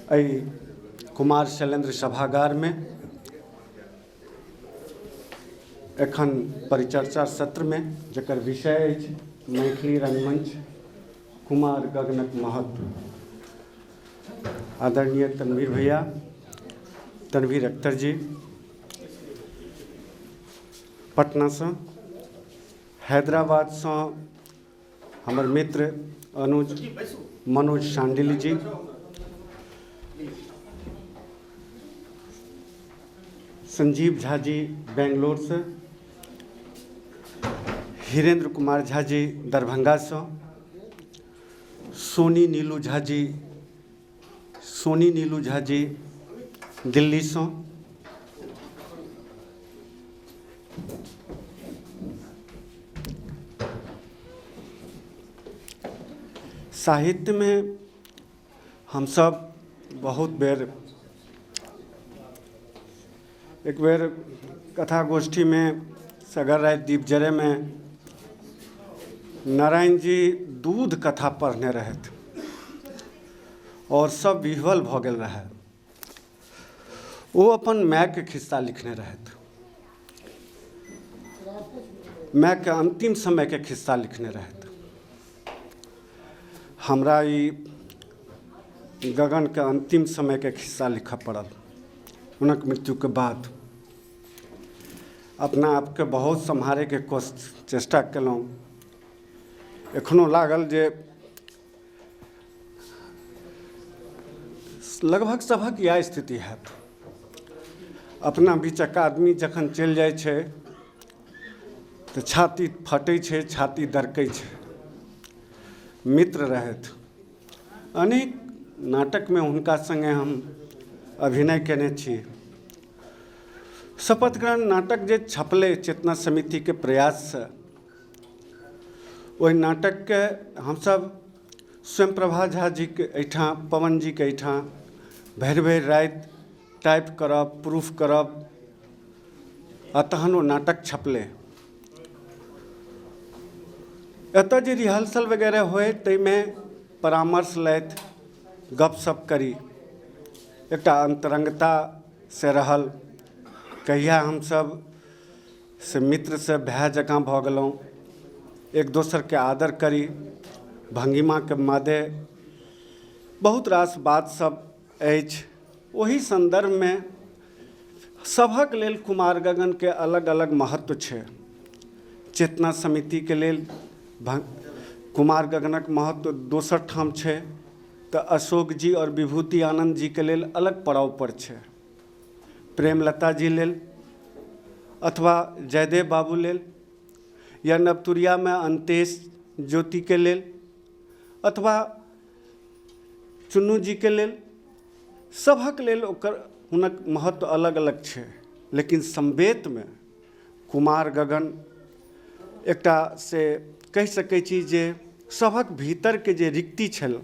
एहि कुमार शैलेन्द्र सभागारमे एखन परिचर्चा सत्रमे जकर विषय अछि मैथिली रङ्गमञ्च कुमार गगनक महत्व। आदरणीय तनवीर भैया, तनवीर अख्तर जी पटनासँ, हैदराबादसँ हमर मित्र अनुज मनोज शांडिल्य जी, संजीव झा जी बेंगलोरसँ, हीरेन्द्र कुमार झा जी दरभंगासँ, सोनी नीलू झा जी, सोनी नीलू झा जी दिल्लीसँ, साहित्यमे हमसभ बहुत बेर एक बेर कथा गोष्ठीमे सगर राति दीप जरयमे नारायण जी दूध कथा पढ़ने रहथि आओर सभ विह्वल भऽ गेल रहए। ओ अपन मायके खिस्सा लिखने रहथि, मायके अन्तिम समयके खिस्सा लिखने रहथि। हमरा ई गगनके अन्तिम समयके खिस्सा लिखऽ पड़ल हुनक मृत्युके बाद। अपना आपके बहुत सम्हारैके कोशिश चेष्टा केलहुँ। एखनो लागल जे लगभग सभक इएह स्थिति हैत। अपना बीचक आदमी जखन चलि जाइ छै तऽ छाती फटै छै, छाती दरकै छै। मित्र रहथि, अनेक नाटकमे हुनका सङ्गे हम अभिनय कयने छी। शपथ ग्रहण नाटक जे छपलै चेतना समितिके प्रयाससँ, ओहि नाटकके हमसभ स्वयं प्रभा झा जीके एहिठाम, पवन जीके एहिठाम भरि भरि राति टाइप करब, प्रूफ करब आ तहन ओ नाटक छपलै। एतऽ जे रिहर्सल वगैरह होइ ताहिमे परामर्श लैत गपशप करी, एकटा अन्तरङ्गता से रहल। कहिया हमसभ से मित्रसँ भाय जकाँ भऽ गेलहुँ, एक दोसरके आदर करी, भङ्गिमाके मादे बहुत रास बात सब अछि। ओहि सन्दर्भमे सभक लेल कुमार गगनके अलग अलग महत्व छै। चेतना समितिके लेल कुमार गगनक महत्व दोसर ठाम छै, तऽ अशोक जी आओर विभूति आनन्द जीके लेल अलग पड़ावपर छै। प्रेमलता जी लेल अथवा जयदेव बाबू लेल या नवतुरियामे अंतेश ज्योतिके लेल अथवा चुन्नू जीके लेल, सभक लेल ओकर हुनक महत्व अलग अलग छै। लेकिन सम्वेतमे कुमार गगन एकटा से कहि सकै छी जे सभक भीतरके जे रिक्ति छल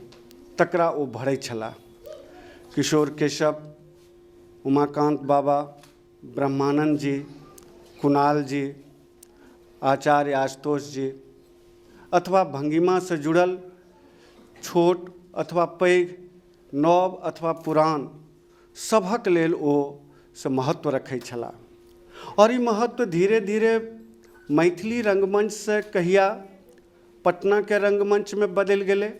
तकरा ओ भरै छलाह। किशोर केशव, उमाकान्त बाबा, ब्रह्मानन्द जी, कुणाल जी, आचार्य आशुतोष जी अथवा भङ्गिमासँ जुड़ल छोट अथवा पैघ, नव अथवा पुरान, सभक लेल ओ से महत्व रखै छलाह। आओर ई महत्व धीरे धीरे मैथिली रङ्गमञ्चसँ कहिया पटनाके रङ्गमञ्चमे बदलि गेलै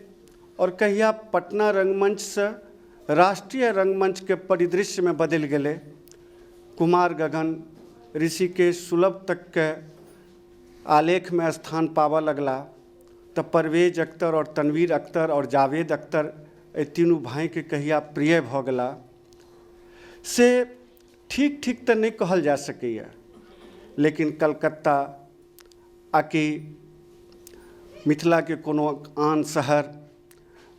आओर कहिया पटना रङ्गमञ्चसँ राष्ट्रीय रङ्गमञ्चके परिदृश्यमे बदलि गेलै, कुमार गगन ऋषिकेश सुलभ तकके आलेखमे स्थान पाबऽ लगला तऽ परवेज अख्तर आओर तनवीर अख्तर आओर जावेद अख्तर एहि तीनू भाइके कहिया प्रिय भऽ गेला से ठीक ठीक तऽ नहि कहल जा सकैए, लेकिन कलकत्ता आ कि मिथिलाके कोनो आन शहर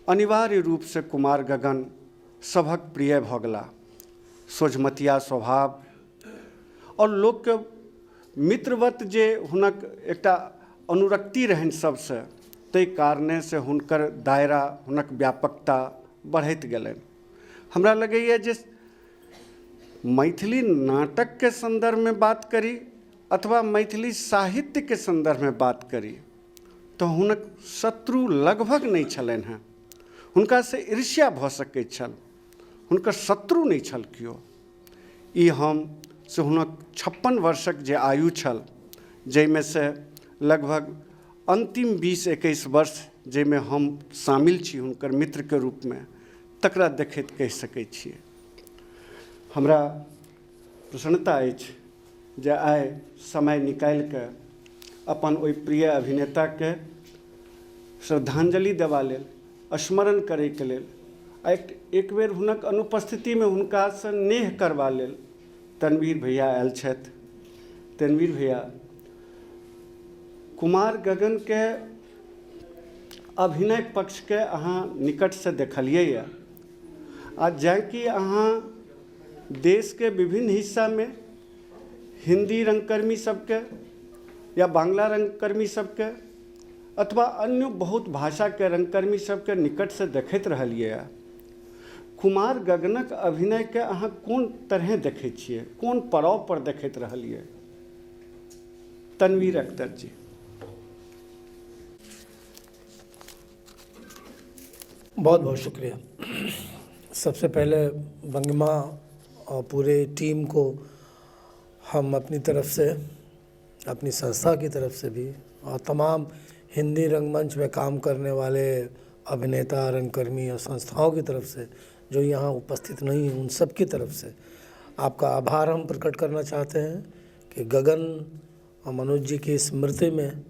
अनिवार्य रूपसँ कुमार गगन सभक प्रिय भऽ गेला। सोझमतिया स्वभाव आओर लोकके मित्रवत जे हुनक एकटा अनुरक्ति रहनि सबसँ, ताहि कारणे से हुनकर दायरा, हुनक व्यापकता बढ़ैत गेलनि। हमरा लगैए जे मैथिली नाटकके सन्दर्भमे बात करी अथवा मैथिली साहित्यके सन्दर्भमे बात करी तऽ हुनक शत्रु लगभग नहि छलनि हेँ। हुनकासँ ईर्ष्या भऽ सकैत छल, हुनकर शत्रु नहि छल केओ। ई हम से हुनक 56 वर्षक जे आयु छल, जाहिमे से लगभग अन्तिम 20-21 वर्ष जाहिमे हम शामिल छी हुनकर मित्रके रूपमे, तकरा देखैत कहि सकै छियै। हमरा प्रसन्नता अछि जे आइ समय निकालिके अपन ओहि प्रिय अभिनेताके श्रद्धांजलि देबा लेल, स्मरण करैके लेल, एक बेर हुनक अनुपस्थितिमे हुनकासँ नेह करबा लेल तनवीर भैया आयल छथि। तनवीर भैया, कुमार गगनके अभिनय पक्षके अहाँ निकटसँ देखलियै यऽ, आ जाकि अहाँ देशके विभिन्न हिस्सामे हिन्दी रंगकर्मी सबके या बांग्ला रंगकर्मी सबके अथवा अन्य बहुत भाषाके रंगकर्मी सबके निकटसँ देखैत रहलियै यऽ, कुमार गगनक अभिनयके अहाँ कोन तरहे देखै छियै, कोन पड़ाव पर देखैत रहलियै? तनवीर अख्तर जी। बहुत बहुत शुक्रिया। सबसे पहले भंगिमा और पूरे टीम को हम अपनी तरफ से, अपनी संस्था की तरफ से भी, और तमाम हिंदी रंगमंच में काम करने वाले अभिनेता, रंगकर्मी और संस्थाओं की तरफ से जो यहाँ उपस्थित नहीं हैं, उन सब की तरफ से आपका आभार हम प्रकट करना चाहते हैं कि गगन और मनोज जी की स्मृति में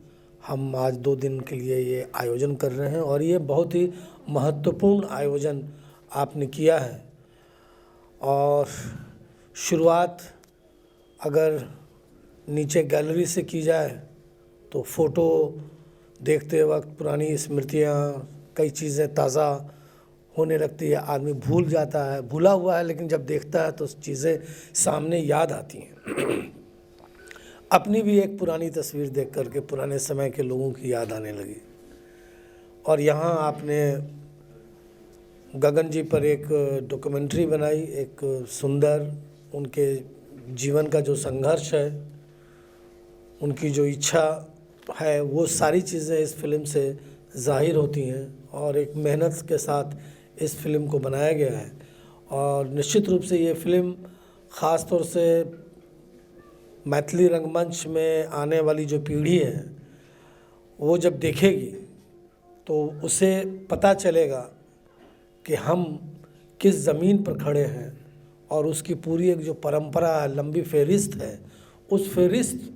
हम आज 2 दिन के लिए ये आयोजन कर रहे हैं, और ये बहुत ही महत्वपूर्ण आयोजन आपने किया है। और शुरुआत अगर नीचे गैलरी से की जाए तो फ़ोटो देखते वक्त पुरानी स्मृतियाँ, कई चीज़ें ताज़ा होने लगती है, आदमी भूल जाता है, भूला हुआ है, लेकिन जब देखता है तो चीज़ें सामने याद आती हैं। अपनी भी एक पुरानी तस्वीर देख करके पुराने समय के लोगों की याद आने लगी। और यहाँ आपने गगन जी पर एक डॉक्यूमेंट्री बनाई, एक सुंदर उनके जीवन का जो संघर्ष है, उनकी जो इच्छा है, वो सारी चीज़ें इस फिल्म से ज़ाहिर होती हैं, और एक मेहनत के साथ इस फिल्म को बनाया गया है। और निश्चित रूप से ये फिल्म ख़ास तौर से मैथिली रंगमंच में आने वाली जो पीढ़ी है, वो जब देखेगी तो उसे पता चलेगा कि हम किस ज़मीन पर खड़े हैं, और उसकी पूरी एक जो परंपरा है, लंबी फहरिस्त है, उस फहरिस्त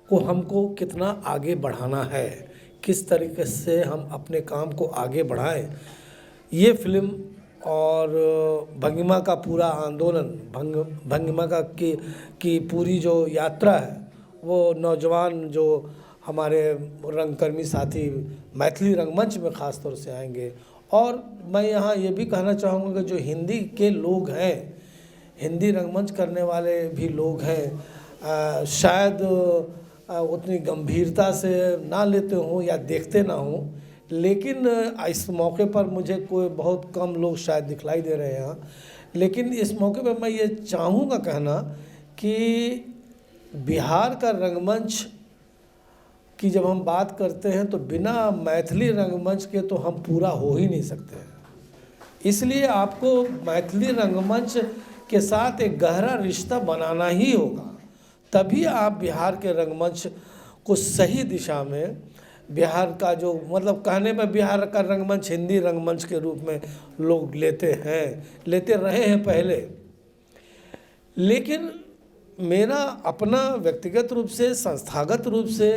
को हमको कितना आगे बढ़ाना है, किस तरीके से हम अपने काम को आगे बढ़ाएं। ये फिल्म और भंगिमा का पूरा आंदोलन, भंगिमा का की पूरी जो यात्रा है, वो नौजवान जो हमारे रंगकर्मी साथी मैथिली रंगमंच में ख़ास तौर से आएंगे। और मैं यहाँ ये भी कहना चाहूँगा कि जो हिंदी के लोग हैं, हिंदी रंगमंच करने वाले भी लोग हैं, शायद उतनी गंभीरता से ना लेते हों या देखते ना हों, लेकिन इस मौके पर मुझे कोई बहुत कम लोग शायद दिखलाई दे रहे हैं यहाँ। लेकिन इस मौके पर मैं ये चाहूँगा कहना कि बिहार का रंगमंच की जब हम बात करते हैं तो बिना मैथिली रंगमंच के तो हम पूरा हो ही नहीं सकते हैं। इसलिए आपको मैथिली रंगमंच के साथ एक गहरा रिश्ता बनाना ही होगा, तभी आप बिहार के रंगमंच को सही दिशा में, बिहार का जो मतलब कहने में बिहार का रंगमंच हिंदी रंगमंच के रूप में लोग लेते हैं, लेते रहे हैं पहले, लेकिन मेरा अपना व्यक्तिगत रूप से, संस्थागत रूप से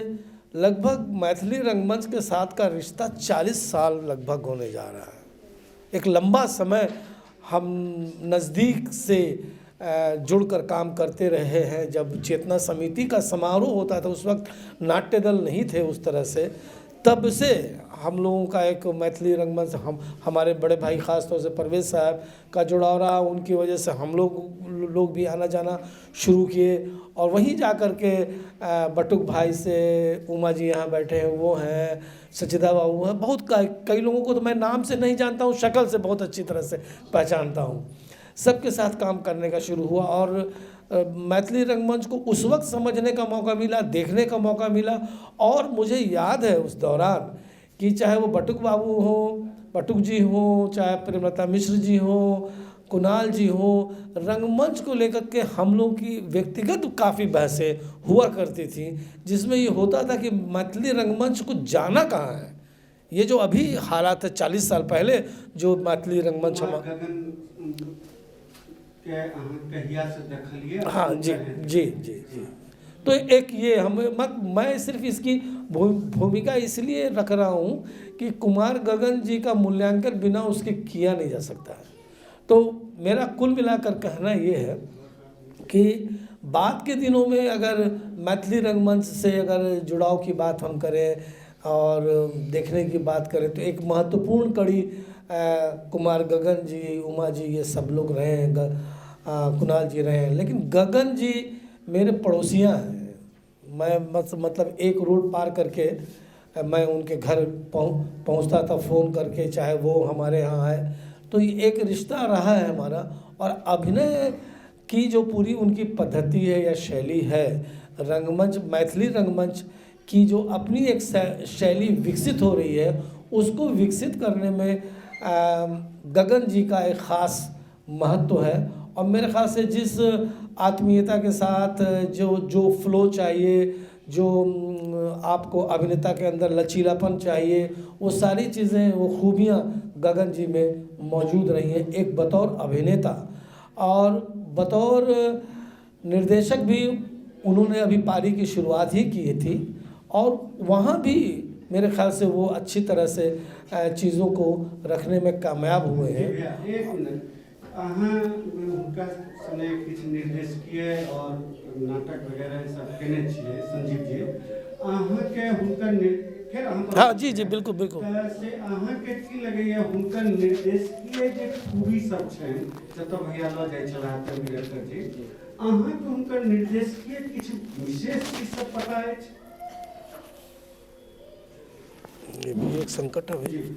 लगभग मैथिली रंगमंच के साथ का रिश्ता 40 साल लगभग होने जा रहा है। एक लंबा समय हम नज़दीक से जुड़कर काम करते रहे हैं। जब चेतना समिति का समारोह होता था उस वक्त नाट्य दल नहीं थे उस तरह से, तब से हम लोगों का एक मैथिली रंगमंच, हम हमारे बड़े भाई ख़ास तौर से परवेज़ साहब का जुड़ाव रहा, उनकी वजह से हम लोग भी आना जाना शुरू किए। और वहीं जा कर के बटुक भाई से, उमा जी यहाँ बैठे हैं वो हैं, सचिदा बाबू हैं, बहुत कई लोगों को तो मैं नाम से नहीं जानता हूँ, शक्ल से बहुत अच्छी तरह से पहचानता हूँ। सबके साथ काम करने का शुरू हुआ और मैथिली रंगमंच को उस वक्त समझने का मौका मिला, देखने का मौका मिला। और मुझे याद है उस दौरान कि चाहे वो बटुक बाबू हों, बटुक जी हों, चाहे प्रेमलता मिश्र जी हों, कुणाल जी हों, रंगमंच को लेकर के हम लोग की व्यक्तिगत काफ़ी बहसें हुआ करती थी, जिसमें ये होता था कि मैथिली रंगमंच को जाना कहाँ है। ये जो अभी हालात है, 40 साल पहले जो मैथिली रंगमंच हम गगन के अहाँ कहिया से देखलिए? हाँ जी जी जी जी। तो एक ये हम मैं सिर्फ इसकी भूमिका इसलिए रख रहा हूँ कि कुमार गगन जी का मूल्यांकन बिना उसके किया नहीं जा सकता है। तो मेरा कुल मिलाकर कहना ये है कि बाद के दिनों में अगर मैथिली रंगमंच से अगर जुड़ाव की बात हम करें और देखने की बात करें तो एक महत्वपूर्ण कड़ी कुमार गगन जी, उमा जी, ये सब लोग रहे हैं, कुणाल जी रहे हैं। लेकिन गगन जी मेरे पड़ोसियाँ हैं। मैं मतलब एक रोड पार करके मैं उनके घर पहुँचता था फ़ोन करके, चाहे वो हमारे यहाँ आए। तो ये एक रिश्ता रहा है हमारा। और अभिनय की जो पूरी उनकी पद्धति है या शैली है, रंगमंच, मैथिली रंगमंच की जो अपनी एक शैली विकसित हो रही है, उसको विकसित करने में गगन जी का एक ख़ास महत्व है। और मेरे ख़्याल से जिस आत्मीयता के साथ जो जो फ्लो चाहिए, जो आपको अभिनेता के अंदर लचीलापन चाहिए, वो सारी चीज़ें, वो खूबियाँ गगन जी में मौजूद रही हैं, एक बतौर अभिनेता। और बतौर निर्देशक भी उन्होंने अभी पारी की शुरुआत ही की थी, और वहाँ भी मेरे ख्याल से वो अच्छी तरह से चीज़ों को रखने में कामयाब हुए हैं। एक मिनट, अहाँ हुनका सने किछु निर्देशकीय और नाटक वगैरह सब केने छियै संजीव जी, अहाँके हुनकर फेर अहाँ हाँ जी जी बिल्कुल बिल्कुल। से अहाँके की लगैया हुनकर निर्देशकीय जे खूबी सब छनि, जतऽ भैया लऽ जाइ छलाह डायरेक्टर जी, अहाँके हुनकर निर्देशकीय किछु विशेष चीज सब पता अछि? ये भी एक संकट है भाई।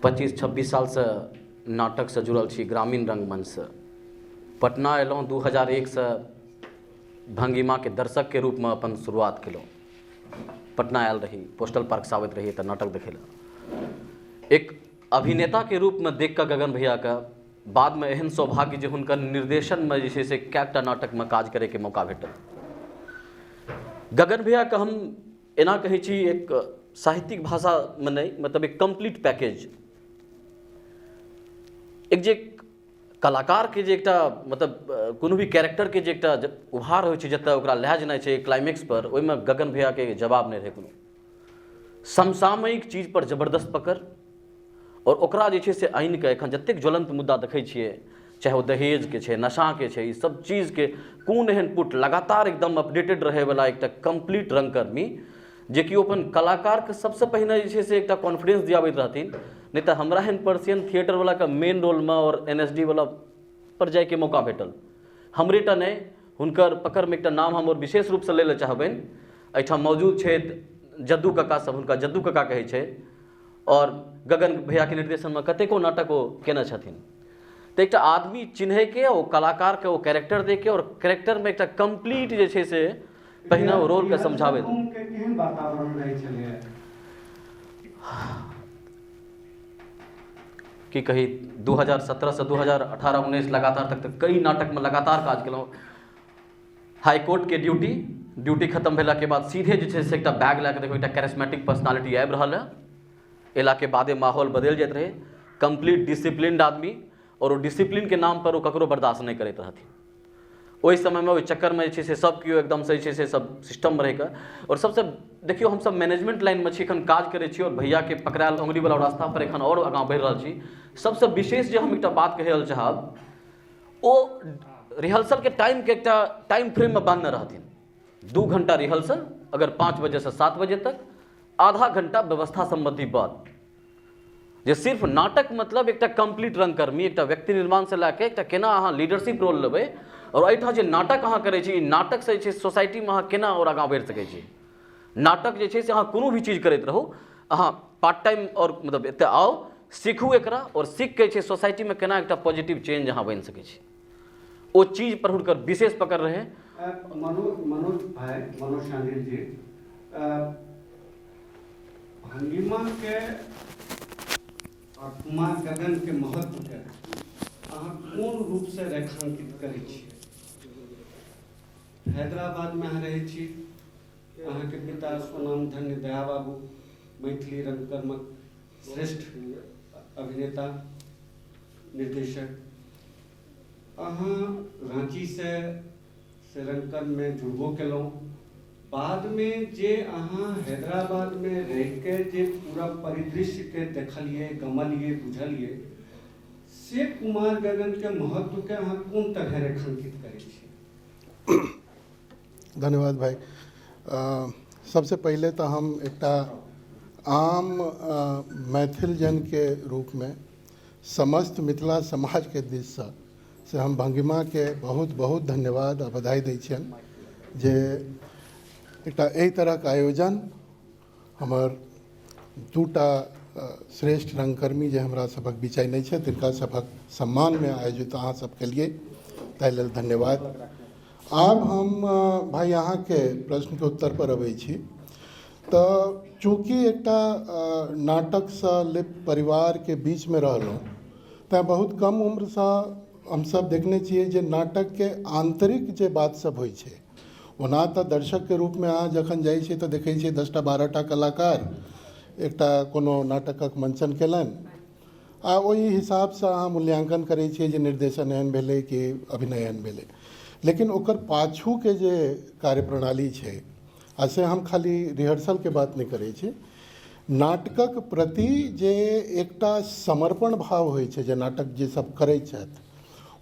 पच्चीस 26 सालसँ नाटकसँ जुड़ल छी, ग्रामीण रंगमंचसँ। पटना अयलहुँ 2001सँ भंगिमाके दर्शकके रूपमे अपन शुरुआत केलहुँ। पटना आयल रही, पोस्टल पार्कसँ आबैत रही तऽ नाटक देखै लए। एक अभिनेताके रूपमे देख कऽ गगन भैयाके बादमे एहन सौभाग्य जे हुनकर निर्देशनमे जे छै से कएकटा नाटकमे काज करैके मौका भेटल। गगन भैयाके हम एना कहै छी, एक साहित्यिक भाषामे नहि, मतलब एक कम्प्लीट पैकेज, एक जे कलाकारके जे एकटा मतलब कोनो भी कैरेक्टरके जे एकटा उभार होइ छै, जतऽ ओकरा लए जेनाइ छै क्लाइमेक्स पर, ओहिमे गगन भैयाके जवाब नहि रहै कोनो। समसामयिक चीज पर जबरदस्त पकड़, और ओकरा जे छै से आनिकऽ एखन जतेक ज्वलंत मुद्दा देखै छियै, चाहे ओ दहेजके छै, नशाके छै, ई सब चीजके कोन एहन पुट लगातार एकदम अपडेटेड रहैवला एकटा कम्प्लीट रंगकर्मी, जेकि ओ अपन कलाकारके सबसँ पहिने जे छै से एकटा कॉन्फिडेंस दियाबैत रहथिन। नहि तऽ हमरा एहन पर्सियन थिएटरवलाके मेन रोलमे और NSD वला पर जाइके मौका भेटल। हमरेटा नहि, हुनकर पकड़मे एकटा नाम हम और विशेष रूपसँ लै लए चाहबनि। एहिठाम मौजूद छथि जद्दू कका सब, हुनका जद्दू कका कहै छै, और गगन भैयाके निर्देशनमे कतेको नाटक ओ केने छथिन। तऽ एकटा आदमी चिन्हैके, ओ कलाकारके ओ कैरेक्टर दैके, और कैरेक्टरमे एकटा कम्प्लीट जे छै से पहिने ओ रोलके समझाबैत। केहन वातावरण रहै छलैए? की कही, 2017 से 2018-19 लगातार तक तऽ कई नाटकमे लगातार काज केलहुँ। हाईकोर्टके ड्यूटी खत्म भेलाके बाद सीधे जे छै से एकटा बैग लए कऽ देखू एकटा कैरिस्मेटिक पर्सनालिटी आबि रहल है। अयलाके बादे माहौल बदलि जाइत रहै। कम्प्लीट डिसिप्लिन्ड आदमी, और ओ डिसिप्लिनके नाम पर ओ ककरो बर्दाश्त नहि करैत रहथिन। ओहि समयमे ओहि चक्करमे जे छै से सब केओ एकदमसँ जे छै से सब सिस्टममे रहिकऽ, और सबसँ देखियौ हमसब मैनेजमेंट लाइनमे छी, एखन काज करै छी, और भैयाके पकड़ायल उंगलीवला रास्ता पर एखन आओर आगाँ बढ़ि रहल छी। सबसँ विशेष जे हम एकटा बात कहै लए चाहब, ओ रिहर्सलके टाइमके एकटा टाइम फ्रेममे बान्हने रहथिन। 2 घंटा रिहर्सल, अगर 5 बजेसँ 7 बजे तक, आधा घंटा व्यवस्था सम्बन्धी बात, जे सिर्फ नाटक मतलब एकटा कम्प्लीट रंगकर्मी, एकटा व्यक्ति निर्माण से लए कऽ एकटा केना अहाँ लीडरशिप रोल लेबै, और एहिठाम जे नाटक अहाँ करै छी, ई नाटकसँ जे छै सोसाइटीमे अहाँ केना आओर आगाँ बढ़ि सकै छी। नाटक जे छै से अहाँ कोनो भी चीज करैत रहू, अहाँ पार्ट टाइम आओर मतलब एतऽ आउ, सीखू एकरा, और सीख के छै सोसाइटीमे केना एकटा पॉजिटिव चेंज अहाँ बनि सकै छी। ओ चीज पर हुनकर विशेष पकड़ रहै। मनोज मनोज भाई, मनोज शांडिल जी, भंगिमा के और कुमार गगन के महत्व के अहाँ कोन रूप से रेखांकित करै छियै? हैदराबाद में अहाँ रहै छी, अहाँके पिता स्वनाम धन्य दया बाबू मैथिली रंगकर्मक श्रेष्ठ अभिनेता निर्देशक, अहाँ राँची से रंगकर्ममे जुड़बो केलहुँ, बादमे जे अहाँ हैदराबादमे रहिके जे पूरा परिदृश्यके देखलियै, गमलियै, बुझलियै, से कुमार गगनके महत्वके अहाँ कोन तरह रेखांकित करै छियै? धन्यवाद भाइ। सबसँ पहिले तऽ हम एकटा आम मैथिल जनके रूपमे समस्त मिथिला समाजके दिससँ से हम भंगिमाके बहुत बहुत धन्यवाद आ बधाई दै छियनि जे एकटा एहि तरहक आयोजन हमर दूटा श्रेष्ठ रंगकर्मी जे हमरा सभक बीच आइ नहि छथि तिनका सभक सम्मानमे आयोजित अहाँ सब केलियै, ताहि लेल धन्यवाद। आब हम भाइ अहाँके प्रश्नके उत्तर पर अबै छी। तऽ चूँकि एकटा नाटकसँ लिप्त परिवारके बीचमे रहलहुँ, तैँ बहुत कम उम्रसँ हमसब देखने छियै जे नाटकके आन्तरिक जे बात सब होइ छै, ओना तऽ दर्शकके रूपमे अहाँ जखन जाइ छियै तऽ देखै छियै 10टा 12टा कलाकार एकटा कोनो नाटकक मंचन केलनि आ ओहि हिसाबसँ अहाँ मूल्यांकन करै छियै जे निर्देशन एहन भेलै कि अभिनय एहन भेलै, लेकिन ओकर पाछूके जे कार्यप्रणाली छै, आ से हम खाली रिहर्सलके बात नहि करै छी, नाटकक प्रति जे एकटा समर्पण भाव होइ छै, जे नाटक जे सब करै छथि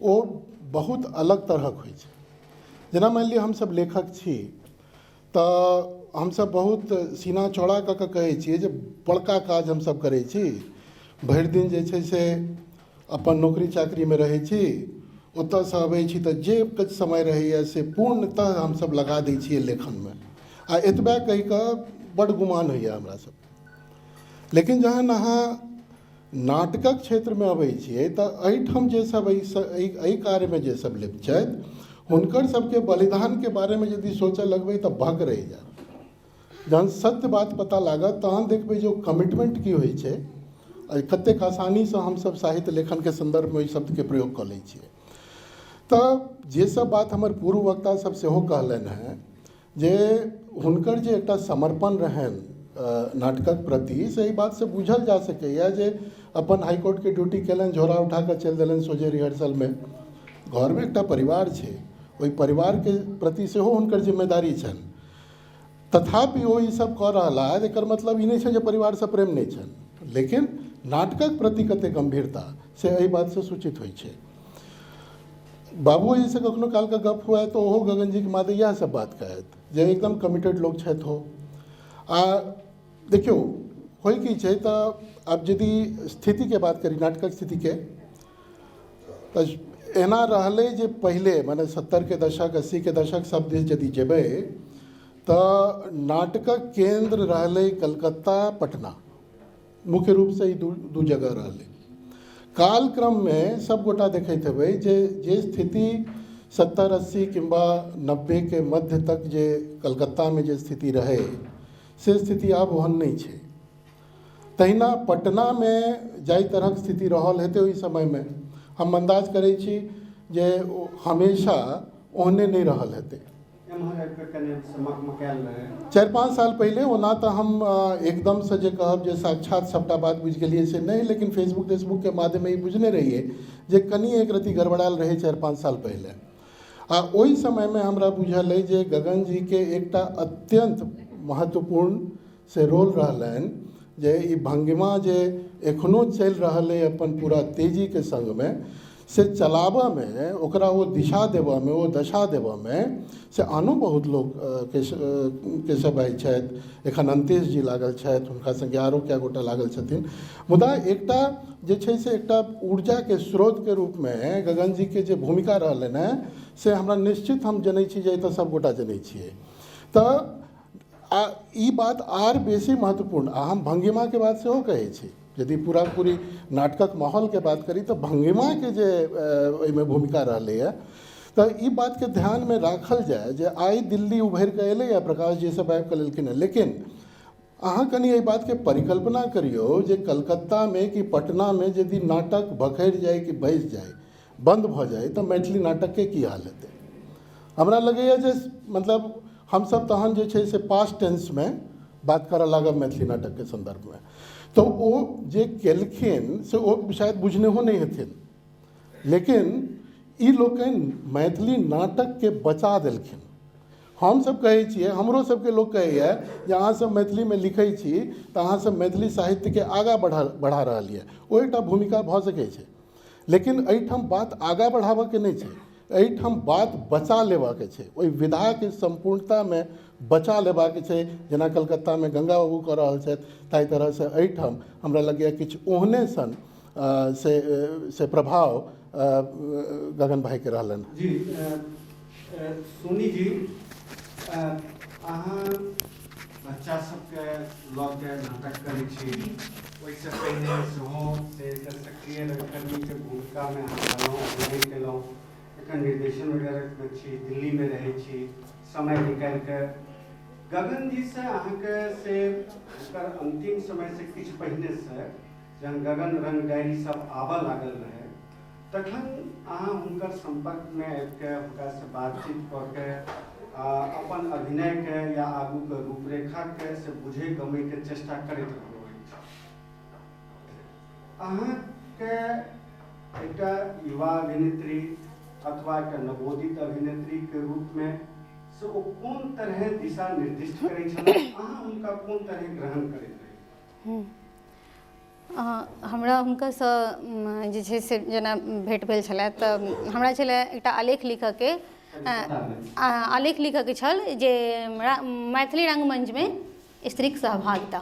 ओ बहुत अलग तरहक होइ छै। जेना मानि लिअ हमसब लेखक छी तऽ हमसब बहुत सीना चौड़ा कऽ कऽ कहै छियै जे बड़का काज हमसब करै छी, भरि दिन जे छै से अपन नौकरी चाकरीमे रहै छी, ओतऽसँ अबै छी तऽ जे किछु समय रहैए से पूर्णतः हमसब लगा दै छियै लेखनमे, आ एतबे कहि कऽ बड्ड गुमान होइए हमरा सबके। लेकिन जहन अहाँ नाटकक क्षेत्रमे अबै छियै तऽ एहिठाम जे सब एहि कार्यमे जे सब लिप्त छथि हुनकर सबके बलिदानके बारेमे यदि सोचऽ लगबै तऽ भक रहि जायत। जहन सत्य बात पता लागत तहन देखबै जे ओ कमिटमेंट की होइ छै, आ कतेक आसानीसँ हमसब साहित्य लेखनके सन्दर्भमे ओहि शब्दके प्रयोग कऽ लै छियै। तऽ जे सब बात हमर पूर्व वक्ता सब सेहो कहलनि हेँ जे हुनकर जे एकटा समर्पण रहनि नाटकक प्रति, से एहि बातसँ बुझल जा सकैए जे अपन हाईकोर्टके ड्यूटी केलनि, झोरा उठा कऽ चलि देलनि सोझे रिहर्सलमे। घरमे एकटा परिवार छै, ओहि परिवारके प्रति सेहो हुनकर जिम्मेदारी छनि, तथापि ओ ई सब कऽ रहला है, एकर मतलब ई नहि छै जे परिवारसँ प्रेम नहि छनि, लेकिन नाटकक प्रति कते गंभीरता से एहि बातसँ सूचित होइ छै। बाबूजीसँ कखनो कालके गप हुए तऽ ओहो गगनजीके मादे इएह सब बात कहथि जे एकदम कमिटेड लोक छथि हो। आ देखियौ होइ की छै तऽ आब यदि स्थितिके बात करी नाटकक स्थितिके, तऽ एना रहलै जे पहिले माने 70के दशक 80के दशक सब दिस यदि जेबै तऽ नाटकक केन्द्र रहलै कलकत्ता पटना, मुख्य रूपसँ ई दू जगह रहलै। कालक्रममे सब गोटा देखैत हेबै जे जे स्थिति 70 80 किंवा 90 के मध्य तक जे कलकत्तामे जे स्थिति रहै से स्थिति आब ओहन नहि छै। तहिना पटनामे जाहि तरहक स्थिति रहल हेतै ओहि समयमे, हम अन्दाज करै छी जे हमेशा ओहने नहि रहल हेतै। 4-5 साल पहिले ओना तऽ हम एकदमसँ जे कहब जे साक्षात सबटा बात बुझि गेलियै से नहि, लेकिन फेसबुक तेसबुकके माध्यमे ई बुझने रहियै जे कनि एक रत्ती गड़बड़ायल रहै 4-5 साल पहिले। आ ओहि समयमे हमरा बुझल अइ जे गगनजीके एकटा अत्यन्त महत्वपूर्ण से रोल रहलनि जे ई भंगिमा जे एखनो चलि रहल अइ अपन पूरा तेजीके सङ्गमे, से चलाबऽमे ओकरा ओ दिशा देबऽमे ओ दशा देबऽमे से आनो बहुत लोक केशव भाइ छथि, एखन अंतेश जी लागल छथि, हुनका सङ्गे आरो कए गोटा लागल छथिन, मुदा एकटा जे छै से एकटा ऊर्जाके स्रोतके रूपमे गगनजीके जे भूमिका रहलनि हेँ से हमरा निश्चित हम जनै छी जे एतऽ सब गोटा जनै छियै। तऽ आ ई बात आर बेसी महत्वपूर्ण, आ हम भंगिमाके बात सेहो कहै छी, यदि पूरा पूरी नाटकक माहौलके बात करी तऽ भंगिमाके जे ओहिमे भूमिका रहलैए तऽ ई बातके ध्यानमे राखल जाय जे आइ दिल्ली उभरि कऽ एलैए, प्रकाश जी सब आबि कऽ लेलखिन हेँ, लेकिन अहाँ कनि एहि बातके परिकल्पना करियौ जे कलकत्तामे कि पटनामे यदि नाटक भखरि जाय कि बैसि जाय, बन्द भऽ जाय, तऽ मैथिली नाटकके की हाल हेतै। हमरा लगैए जे मतलब हमसब तहन जे छै से पास्ट टेंसमे बात करऽ लागब मैथिली नाटकके सन्दर्भमे। तऽ ओ जे केलखिन से ओ शायद बुझनेहो नहि हेथिन, लेकिन ई लोकनि मैथिली नाटकके बचा देलखिन। हमसब कहै छियै, हमरो सबके लोक कहैए जे अहाँसब मैथिलीमे लिखै छी तऽ अहाँसब मैथिली साहित्यके आगाँ बढ़ा रहल यऽ, ओ एकटा भूमिका भऽ सकै छै, लेकिन एहिठाम बात आगाँ बढ़ाबऽके नहि छै, एहिठाम बात बचा लेबाके छै, ओहि विधाके सम्पूर्णतामे बचा लेबाके छै। जेना कलकत्तामे गंगा बाबू कऽ रहल छथि, ताहि तरहसँ एहिठाम हमरा लगैए किछु ओहने सन से प्रभाव गगन भाईके रहलनि। जी सोनी जी, अहाँ बच्चा सबके लऽ के नाटक करै छी, ओहिसँ पहिने सेहो से एकटा सक्रिय रंगकर्मीके भूमिकामे अहाँ रहलहुँ, अभिनय केलहुँ, एखन निर्देशन वगैरहमे छी, दिल्लीमे रहै छी, समय निकालिके गगन जीसँ अहाँके से हुनकर अन्तिम समयसँ किछु पहिनेसँ जहन गगन रंग डायरी सब आबऽ लागल रहै तखन अहाँ हुनकर सम्पर्कमे आबिके हुनकासँ बातचीत कऽ के अपन अभिनयके या आगूके रूपरेखाके से बुझै गमैके चेष्टा करैत रहलहुँ अछि। अहाँके एकटा युवा अभिनेत्री अथवा एकटा नवोदित अभिनेत्रीके रूपमे से ओ कोन तरहे दिशा निर्दिष्ट करै छलाह, अहाँ हुनका कोन तरहे ग्रहण करैत रही? हमरा हुनकासँ जे छै से जेना भेँट भेल छलै तऽ हमरा छलै एकटा आलेख लिखऽके, आलेख लिखऽके छल जे मैथिली रङ्गमञ्चमे स्त्रीके सहभागिता।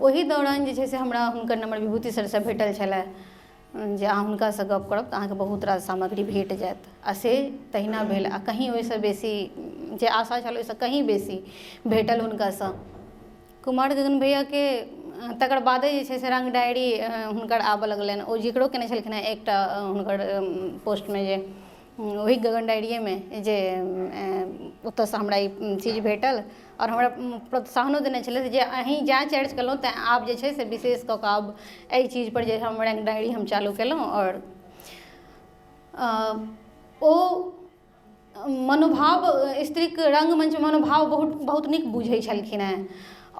ओहि दौरान जे छै से हमरा हुनकर नम्बर विभूति सरसँ भेटल छलै जे अहाँ हुनकासँ गप करब तऽ अहाँके बहुत रास सामग्री भेट जायत, आ से तहिना भेल, आ कहीँ ओहिसँ बेसी जे आशा छल ओहिसँ कहीँ बेसी भेटल हुनकासँ। कुमार गगन भैयाके तकर बादे जे छै से रङ्ग डायरी हुनकर आबऽ लगलनि, ओ जिक्रो कयने छलखिन हेँ एकटा हुनकर पोस्टमे जे ओही गगन डायरिएमे जे ओतऽसँ हमरा ई चीज भेटल आओर हमरा प्रोत्साहनो देने छलथि जे अहीँ जैँ चर्च केलहुँ तैँ आब जे छै से विशेष कऽ कऽ आब एहि चीजपर जे हम रङ्ग डायरी हम चालू केलहुँ। आओर ओ मनोभाव स्त्रीके रङ्गमञ्च मनोभाव बहुत बहुत नीक बुझै छलखिन हेँ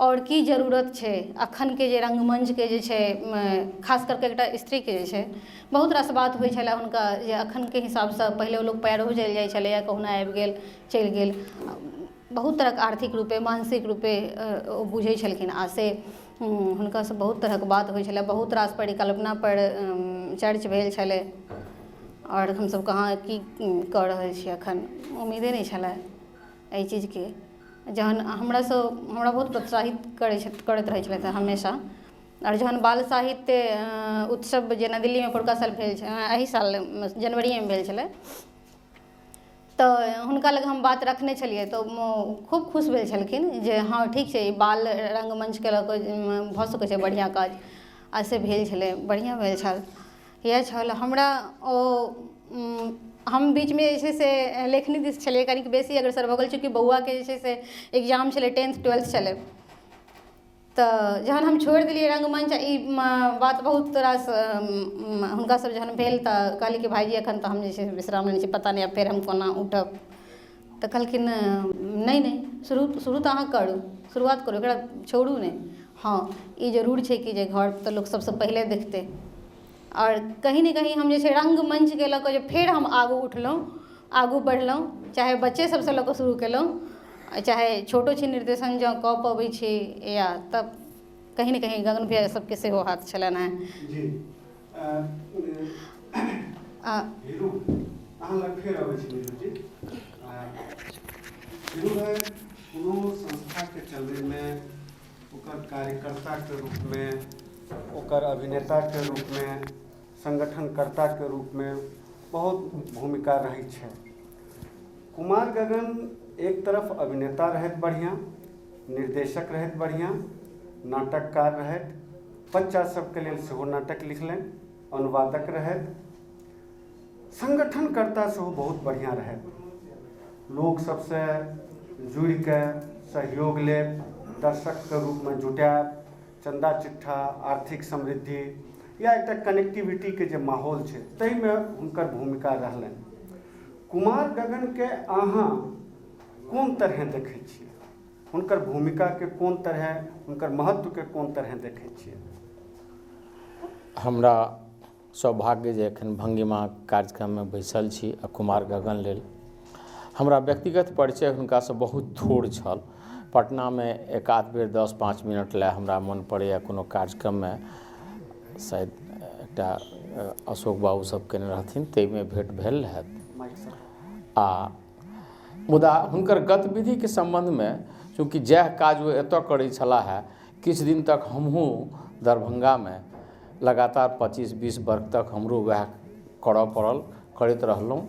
आओर की जरूरत छै अखनके जे रङ्गमञ्चके जे छै खास करके एकटा स्त्रीके जे छै बहुत रास बात होइ छलै हुनका जे अखनके हिसाबसँ पहिले लोक पयरो चलि जाइ छलैए, कहुना आबि गेल चलि गेल, बहुत तरहके आर्थिक रूपे मानसिक रूपे ओ बुझै छलखिन आ से हुनकासँ बहुत तरहके बात होइ छलै, बहुत रास परिकल्पनापर चर्च भेल छलै आओर हमसब कहाँ की कऽ रहल छी अखन उम्मीदे नहि छलै एहि चीजके। जहन हमरासँ हमरा बहुत प्रोत्साहित करैत रहै छलथि हमेशा। आओर जहन बाल साहित्य उत्सव जेना दिल्लीमे परुका साल भेल छलै, एहि साल जनवरिएमे भेल छलै, तऽ हुनका लग हम बात रखने छलियै तऽ ओ खूब खुश भेल छलखिन जे हँ ठीक छै, ई बाल रङ्गमञ्चके लऽ कऽ भऽ सकै छै बढ़िआँ काज, आ से भेल छलै, बढ़िआँ भेल छल। इएह छल हमरा ओ हम बीचमे जे छै से लेखनी दिस छलियै कनिक बेसी अग्रसर भऽ गेल, चूँकि बौआके जे छै से एग्जाम छलै, 10th 12th छलै, तऽ जहन हम छोड़ि देलियै रङ्गमञ्च ई बात बहुत रास हुनकासँ जहन भेल तऽ कहली कि भाइजी एखन तऽ हम जे छै से विश्राम लेने छी, पता नहि आब फेर हम कोना उठब। तऽ कहलखिन नहि नहि शुरू शुरू तऽ अहाँ करू, शुरुआत करू, एकरा छोड़ू नहि। हँ ई जरूर छै कि जे घर तऽ लोक सबसँ पहिले देखतै, आओर कहीं ने कहीं हम जे छै रङ्गमञ्चके लऽ कऽ जे फेर हम आगू उठलहुँ, आगू बढ़लहुँ, चाहे बच्चे सबसँ लऽ कऽ शुरू केलहुँ, चाहे छोटो छिन निर्देशन जँ कऽ पबै छी या तब कहीं ने कहीं गगन भैया सबके सेहो हाथ छलनि हेँ। जी हीरू, अहाँ लग फेर अबै छी नीरू जी। हीरू भाइ, कोनो संस्थाके चलबैमे ओकर कार्यकर्ताके रूपमे, ओकर अभिनेताके रूपमे, संगठनकर्ताके रूपमे बहुत भूमिका रहै छै। कुमार गगन एक तरफ अभिनेता रहथि बढ़िआँ, निर्देशक रहथि बढ़िआँ, नाटककार रहथि, बच्चा सबके लेल सेहो नाटक लिखलनि, अनुवादक रहथि। संगठनकर्ता सेहो बहुत बढ़िआँ रहथि। लोक सबसँ जुड़िके सहयोग लेब, दर्शकके रूपमे जुटायब, चन्दा चिट्ठा, आर्थिक समृद्धि या एकटा कनेक्टिविटीके जे माहौल छै ताहिमे हुनकर भूमिका रहलनि। कुमार गगनके अहाँ कोन तरहे देखै छियै? हुनकर भूमिकाके कोन तरहे, हुनकर महत्वके कोन तरहे देखै छियै? हमरा सौभाग्य जे एखन भंगिमा कार्यक्रममे बैसल छी आ कुमार गगन लेल हमरा व्यक्तिगत परिचय हुनकासँ बहुत थोड़ छल। पटनामे एक आध बेर 10-5 मिनट लए हमरा मन पड़ैए कोनो कार्यक्रममे शायद एकटा अशोक बाबू सब केने रहथिन ताहिमे भेट भेल रहत। आ मुदा हुनकर गतिविधिके सम्बन्धमे चूँकि जएह काज ओ एतऽ करै छलाह है किछु दिन तक हमहूँ दरभंगामे लगातार 25-20 वर्ष तक हमरो वएह करऽ पड़ल, करैत रहलहुँ।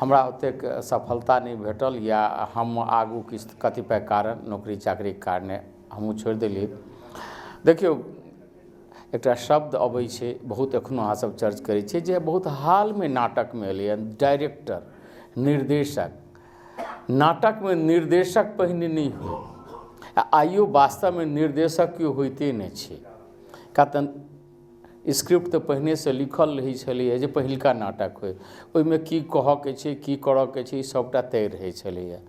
हमरा ओतेक सफलता नहि भेटल या हम आगू किछु कतिपय कारण नौकरी चाकरीके कारणे हमहूँ छोड़ि देलियै। देखियौ एकटा शब्द अबै छै बहुत एखनो अहाँ सब चर्च करै छियै जे बहुत हालमे नाटकमे एलैए डायरेक्टर, निर्देशक। नाटकमे निर्देशक पहिने नहि होइ आ आइयो वास्तवमे निर्देशक केओ होइते नहि छै। किया तऽ स्क्रिप्ट तऽ पहिनेसँ लिखल रहै छलैए जे पहिलुका नाटक होइ, ओहिमे की कहऽके छै की करऽके छै ई सबटा तय रहै छलैए।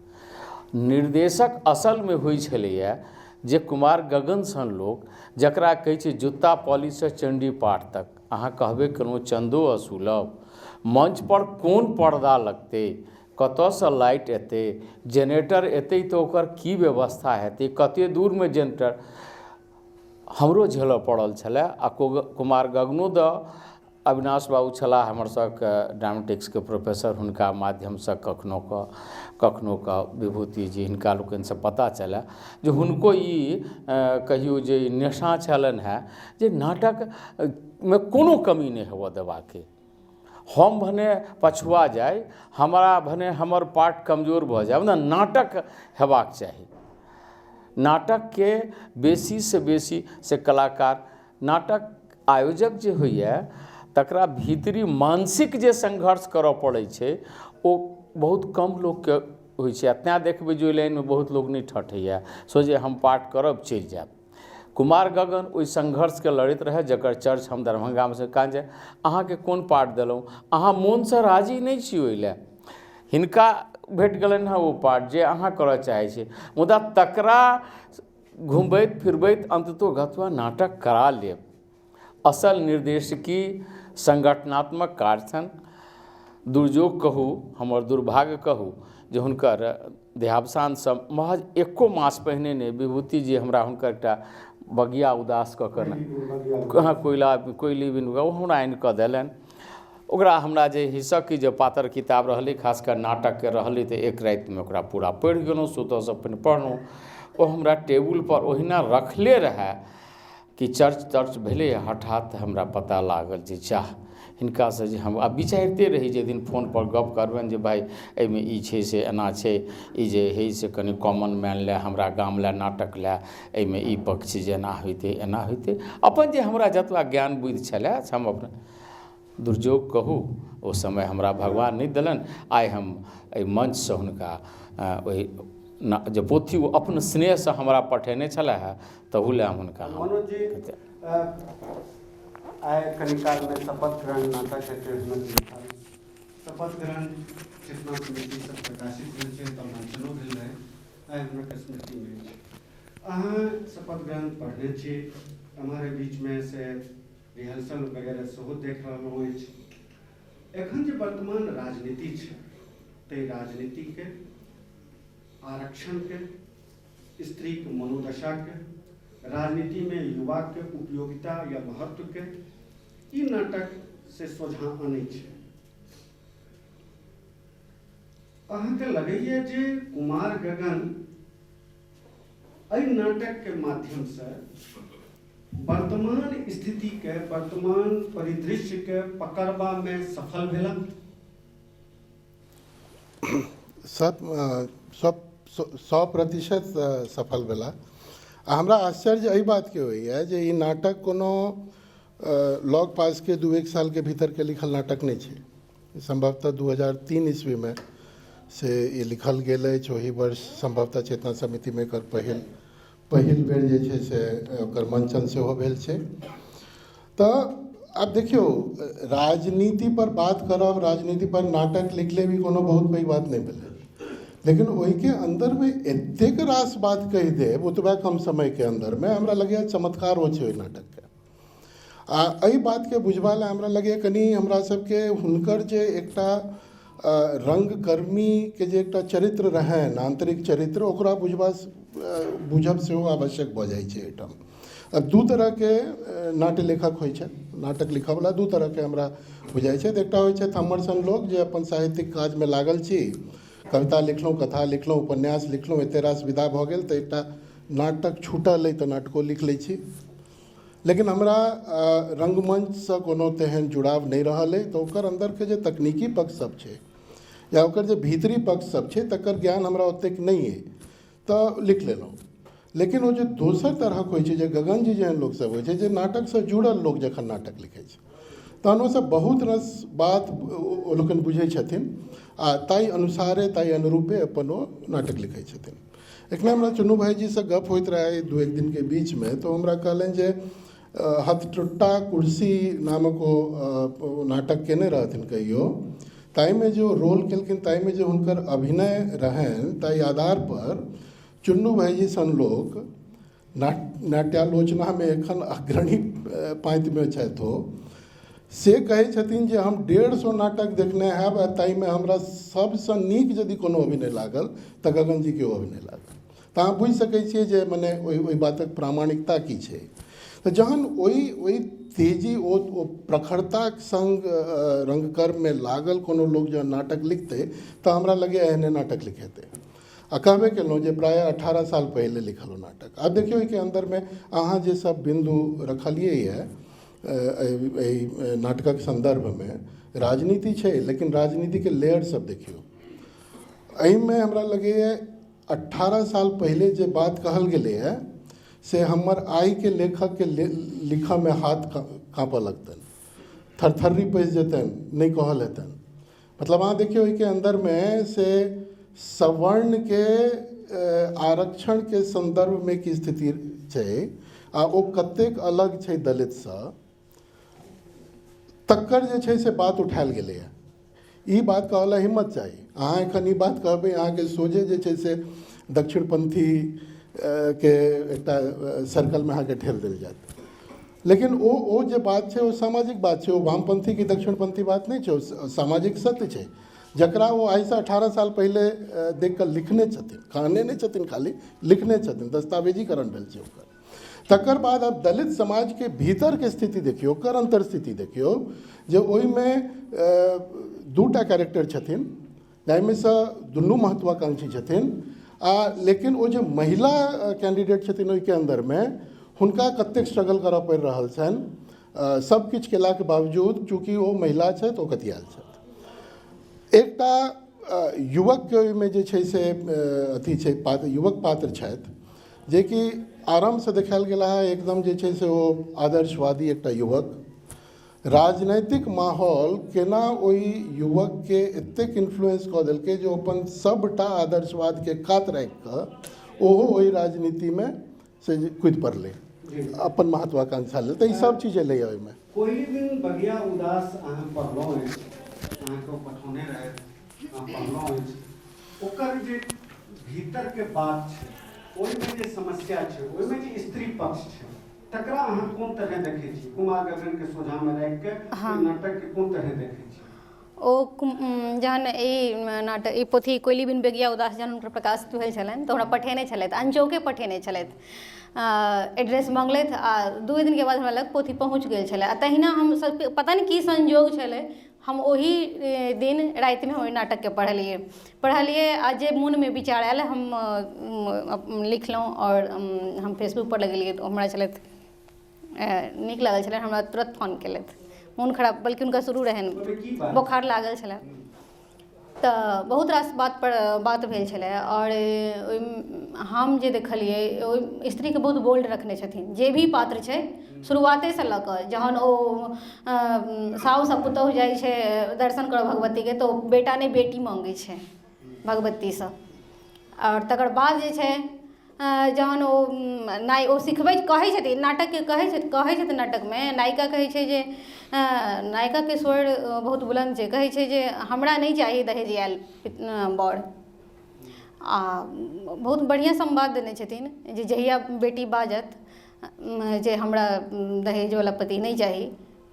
निर्देशक असलमे होइ छलैए जे कुमार गगन सन लोक जकरा कहै छै जुत्ता पॉलिशसँ चण्डी पाठ तक, अहाँ कहबे केलहुँ चन्दो असुलभ, मंच पर कोन पर्दा लगतै, कतऽसँ लाइट एतै, जेनरेटर एतै तऽ ओकर की व्यवस्था हेतै, कते दूरमे जेनरेटर, हमरो झेलऽ पड़ल छलै। आ कुमार गगनो दऽ अविनाश बाबू छलाह हमर सबके ड्रामेटिक्सके प्रोफेसर, हुनका माध्यमसँ कखनो कऽ विभूति जी हिनका लोकनिसँ पता चलए जे हुनको ई कहियौ जे नेशा छलनि हेँ जे नाटकमे कोनो कमी नहि होबऽ देबाके। हम भने पछुआ जाइ, हमरा भने हमर पार्ट कमजोर भऽ जाय, मुदा नाटक हेबाक चाही। नाटकके बेसीसँ बेसी से कलाकार, नाटक आयोजक जे होइए तकरा भीतरी मानसिक जे संघर्ष करऽ पड़ै छै ओ बहुत कम लोकके होइ छै। आ तेँ देखबै जे ओहि लाइनमे बहुत लोक नहि ठठैए, सोझे हम पाठ करब चलि जायब। कुमार गगन ओहि संघर्षके लड़ैत रहै जकर चर्च हम दरभंगामे से कहा जे अहाँके कोन पाठ देलहुँ, अहाँ मोनसँ राजी नहि छी ओहि लए, हिनका भेट गेलनि हँ ओ पाठ जे अहाँ करऽ चाहै छी, मुदा तकरा घुमबैत फिरबैत अन्ततो गत्वा नाटक करा लेब। असल निर्देशकी संगठनात्मक कार्य छनि। दुर्योग कहू, हमर दुर्भाग्य कहू जे हुनकर देहावसानसँ महज एको मास पहिने नहि विभूति जी हमरा हुनकर एकटा बगिया उदास कऽ कऽ ने कोयला कोयली बिन ओ हमरा आनि कऽ देलनि। ओकरा हमरा जे हिस्सक जे पातर किताब रहलै खास कऽ नाटकके रहलै तऽ एक रातिमे ओकरा पूरा पढ़ि गेलहुँ, सुतऽसँ पहिने पढ़लहुँ। ओ हमरा टेबुलपर ओहिना रखले रहए कि चर्च तर्च भेलै, हठात हमरा पता लागल जे चाह हिनकासँ जे हम आब विचारिते रही जे दिन फोनपर गप करबनि जे भाइ एहिमे ई छै से एना छै, ई जे हइ से कनि कॉमन मैन लए, हमरा गाम लए, नाटक लए एहिमे ई पक्ष जे एना होइतै एना होइतै, अपन जे हमरा जतबा ज्ञान बुद्धि छलए से हम अपना दुर्योग कहू ओ समय हमरा भगवान नहि देलनि। आइ हम एहि मंचसँ हुनका ओहि जे पोथी ओ अपन स्नेहसँ हमरा पठेने छलै हे तहू लए हम हुनका मनोज जी आइ कनी कालमे शपथ ग्रहण नाटक हेतै हुनक लिखल शपथ ग्रहण चेतना समितिसँ प्रकाशित भेल छै, तऽ मंचनो भेल रहै, आइ हुनक स्मृतिमे अछि। अहाँ शपथ ग्रहण पढ़ने छी, हमारे बीचमे से रिहर्सल वगैरह सेहो देख रहलहुँ अछि। एखन जे वर्तमान राजनीति छै ताहि राजनीतिके, आरक्षणके, स्त्रीके मनोदशाके, राजनीतिमे युवाके उपयोगिता या महत्वके ई नाटक से सोझाँ आनै छै। अहाँके लगैए जे कुमार गगन एहि नाटकके माध्यमसँ वर्तमान स्थितिके, वर्तमान परिदृश्यके पकड़बामे सफल भेला? सब 100% सफल भेला। आ हमरा आश्चर्य एहि बातके होइए जे ई नाटक कोनो लग पासके 2-1 सालके भीतरके लिखल नाटक नहि छै। सम्भवतः 2003 ईस्वीमे से ई लिखल गेल अछि। ओहि वर्ष सम्भवतः चेतना समितिमे एकर पहिल पहिल बेर जे छै से ओकर मंचन सेहो भेल छै। तऽ आब देखियौ, राजनीति पर बात करब, राजनीति पर नाटक लिख लेब, ई कोनो बहुत पैघ बात नहि भेलै, लेकिन ओहिके अन्दरमे एतेक रास बात कहि देब ओतबा कम समयके अन्दरमे, हमरा लगैए चमत्कार ओ छै ओहि नाटकके। आ एहि बातके बुझबा लए हमरा लगैए कनि हमरा सबके हुनकर जे एकटा रंगकर्मीके जे एकटा चरित्र रहनि, आन्तरिक चरित्र, ओकरा बुझब सेहो आवश्यक भऽ जाइ छै एहिठाम। आ दू तरहके नाट्य लेखक होइ छथि, नाटक लिखऽवला दू तरहके हमरा बुझाइ छथि। एकटा होइ छथि हमर सन लोक जे अपन साहित्यिक काजमे लागल छी, कविता लिखलहुँ, कथा लिखलहुँ, उपन्यास लिखलहुँ, एते रास विधा भऽ गेल तऽ एकटा नाटक छूटल अइ तऽ नाटको लिख लै छी। लेकिन हमरा रंगमंचसँ कोनो तेहन जुड़ाव नहि रहल अइ, तऽ ओकर अन्दरके जे तकनीकी पक्ष सब छै या ओकर जे भीतरी पक्ष सब छै तकर ज्ञान हमरा ओतेक नहि अइ, तऽ लिख लेलहुँ। लेकिन ओ जे दोसर तरहक होइ छै, जे गगन जी जेहन लोकसब होइ छै, जे नाटकसँ जुड़ल लोक जखन नाटक लिखै छै तहन ओसब बहुत रास बात ओ लोकनि बुझै छथिन आ ताहि अनुसारे ताहि अनुरूपे अपन ओ नाटक लिखै छथिन। एखने हमरा चुन्नू भाइजीसँ गप होइत रहै 2-1 दिनके बीचमे, तऽ ओ हमरा कहलनि जे हथटुट्टा कुर्सी नामक ओ नाटक केने रहथिन कहियो, ताहिमे जे ओ रोल केलखिन, ताहिमे जे हुनकर अभिनय रहनि, ताहि आधारपर चुन्नू भाइजी सन लोक नाट्यालोचनामे एखन अग्रणी पाँतिमे छथि, ओ से कहै छथिन जे हम 150 नाटक देखने हैब आ ताहिमे हमरा सबसँ नीक यदि कोनो अभिनय लागल तऽ गगन जीके ओ अभिनय लागल। तऽ अहाँ बुझि सकै छियै जे मने ओहि बातक प्रामाणिकता की छै। तऽ जहन ओहि तेजी ओ प्रखरताक सङ्ग रंगकर्ममे लागल कोनो लोक जहन नाटक लिखतै तऽ हमरा लगैए एहने नाटक लिखेतै। आ कहबे केलहुँ जे प्रायः 18 साल पहिले लिखल ओ नाटक। आब देखियौ ओहिके अन्दरमे अहाँ जे सब बिन्दु रखलियै यऽ एहि नाटकक सन्दर्भमे, राजनीति छै लेकिन राजनीतिके लेयर सब देखियौ। एहिमे हमरा लगैए 18 साल पहिले जे बात कहल गेलैए से हमर आइके लेखकके लिखऽमे हाथ काँपऽ लगतनि, थरथर्री पैसि जेतनि, नहि कहल हेतनि। मतलब अहाँ देखियौ ओहिके अन्दरमे से सवर्णके आरक्षणके सन्दर्भमे की स्थिति छै आ ओ कतेक अलग छै दलितसँ, तकर जे छै से बात उठायल गेलैए। ई बात कहऽ लए हिम्मत चाही। अहाँ एखन ई बात कहबै, अहाँके सोझे जे छै से दक्षिणपन्थी के एकटा सर्कलमे अहाँके ठेल देल जायत। लेकिन ओ जे बात छै ओ सामाजिक बात छै, ओ वामपन्थी कि दक्षिणपन्थी बात नहि छै, ओ सामाजिक सत्य छै जकरा ओ आइसँ 18 साल पहिले देख कऽ लिखने छथिन, कहने नहि छथिन, खाली लिखने छथिन, दस्तावेजीकरण भेल छै ओकर। तकर बाद आब दलित समाजके भीतरके स्थिति देखियौ, ओकर अन्तर्स्थिति देखियौ जे ओहिमे 2टा कैरेक्टर छथिन जाहिमे सँ दुनू महत्वाकांक्षी छथिन, आ लेकिन ओ जे महिला कैंडिडेट छथिन ओहिके अन्दरमे हुनका कतेक स्ट्रगल करऽ पड़ि रहल छनि, सब किछु केलाके बावजूद चूँकि ओ महिला छथि ओ कतियाल छथि। एकटा युवकके ओहिमे जे छै से अथी छै, युवक पात्र छथि जेकि आरामसँ देखायल गेल है, एकदम जे छै से ओ आदर्शवादी एकटा युवक। राजनैतिक माहौल केना ओहि युवकके एतेक इन्फ्लुएंस कऽ देलकै जे ओ अपन सबटा आदर्शवादके कात राखि कऽ ओहो ओहि राजनीतिमे से कुदि पड़लै अपन महत्वाकांक्षा लेल। तऽ ई सब चीज एलैए ओहिमे। कोइली बिन बगिया उदास अहाँ पढ़लहुँ अछि, अहाँके ओ पठौने रहथि, अहाँ पढ़लहुँ अछि, ओकर जे भीतरके बात छै, ओहिमे जे समस्या छै, ओहिमे जे स्त्री पक्ष छै, तकरा अहाँ कोन तरहे देखै छी? कुमार गगनके सोझामे राखिके ओहि नाटकके कोन तरहे देखै छी? ओ जहन ई नाटक, ई पोथी कोइली बिन बगिया उदास जहन हुनकर प्रकाशित भेल छलनि तऽ हमरा पठेने छलथि, अनचौके पठेने छलथि, एड्रेस मङ्गलथि आ 2 दिनके बाद हमरा लग पोथी पहुँच गेल छलै। आ तहिना हम सब पता नहि की संयोग छलै, हम ओही दिन रातिमे ओहि नाटकके पढ़लियै आ जे मोनमे विचार आयल हम लिखलहुँ आओर हम फेसबुकपर लगेलियै तऽ ओ हमरा छलथि नीक लागल छलनि, हमरा तुरन्त फोन केलथि। मोन खराब बल्कि हुनका शुरू रहनि, बोखार लागल छलनि। तऽ बहुत रास बातपर बात भेल छलै। आओर ओहिमे हम जे देखलियै, ओहि स्त्रीके बहुत बोल्ड रखने छथिन। जे भी पात्र छै, शुरुआतेसँ लऽ कऽ जहन ओ साउस आ पुतोहु जाइ छै दर्शन करऽ भगवतीके, तऽ ओ बेटा नहि, बेटी मङ्गै छै भगवतीसँ। आओर तकर बाद जे छै, जहन ओ नाइ ओ सिखबै कहै छथिन, नाटकके कहै छथिन, कहै छथिन नाटकमे, नायिका कहै छै जे, नायिकाके स्वर बहुत बुलन्द छै, कहै छै जे हमरा नहि चाही दहेज आयल वर। आ बहुत बढ़िआँ संवाद देने छथिन जे जहिया बेटी बाजत जे हमरा दहेजवला पति नहि चाही,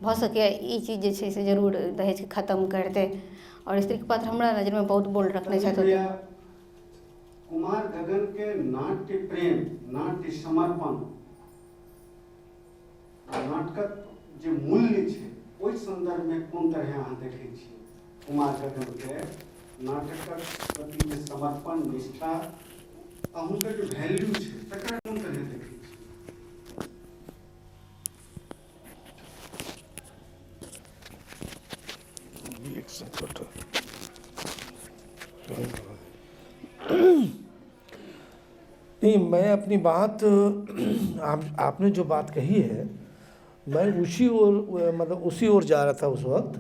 भऽ सकैए ई चीज जे छै से जरूर दहेजके खतम करतै। आओर स्त्रीके पात्र हमरा नजरिमे बहुत बोल्ड रखने छथि। कुमार गगन के नाट्य प्रेम, नाट्य समर्पण, नाटकक जे मूल्य छै, ओहि सन्दर्भमे कोन तरहे अहाँ देखै छियै कुमार गगन के नाटकक प्रति जे समर्पण, निष्ठा आ हुनकर जे वैल्यू छै, तकरा कोन तरहे देखै छियै? एक सेकंड। नहीं, मैं अपनी बात, आपने जो बात कही है, मैं उसी ओर, मतलब उसी ओर जा रहा था उस वक्त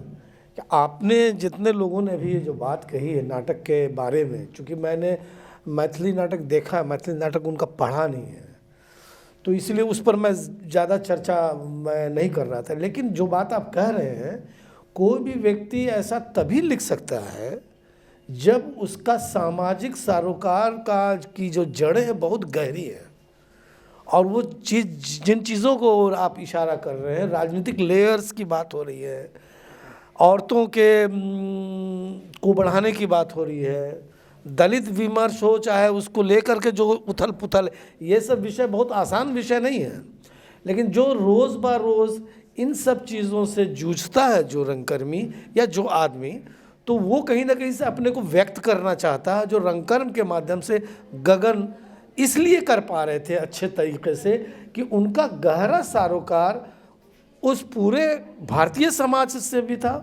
कि आपने जितने लोगों ने भी ये जो बात कही है नाटक के बारे में, चूँकि मैंने मैथिली नाटक देखा है, मैथिली नाटक उनका पढ़ा नहीं है, तो इसलिए उस पर मैं ज़्यादा चर्चा मैं नहीं कर रहा था। लेकिन जो बात आप कह रहे हैं, कोई भी व्यक्ति ऐसा तभी लिख सकता है जब उसका सामाजिक सरोकार का की जो जड़ें हैं, बहुत गहरी है और वो चीज़, जिन चीज़ों को आप इशारा कर रहे हैं, राजनीतिक लेयर्स की बात हो रही है, औरतों के को बढ़ाने की बात हो रही है, दलित विमर्श हो, चाहे उसको लेकर के जो उथल पुथल, ये सब विषय बहुत आसान विषय नहीं है। लेकिन जो रोज़ ब रोज़ इन सब चीज़ों से जूझता है, जो रंगकर्मी या जो आदमी, तो वो कहीं ना कहीं से अपने को व्यक्त करना चाहता है, जो रंगकर्म के माध्यम से गगन इसलिए कर पा रहे थे अच्छे तरीके से कि उनका गहरा सरोकार उस पूरे भारतीय समाज से भी था,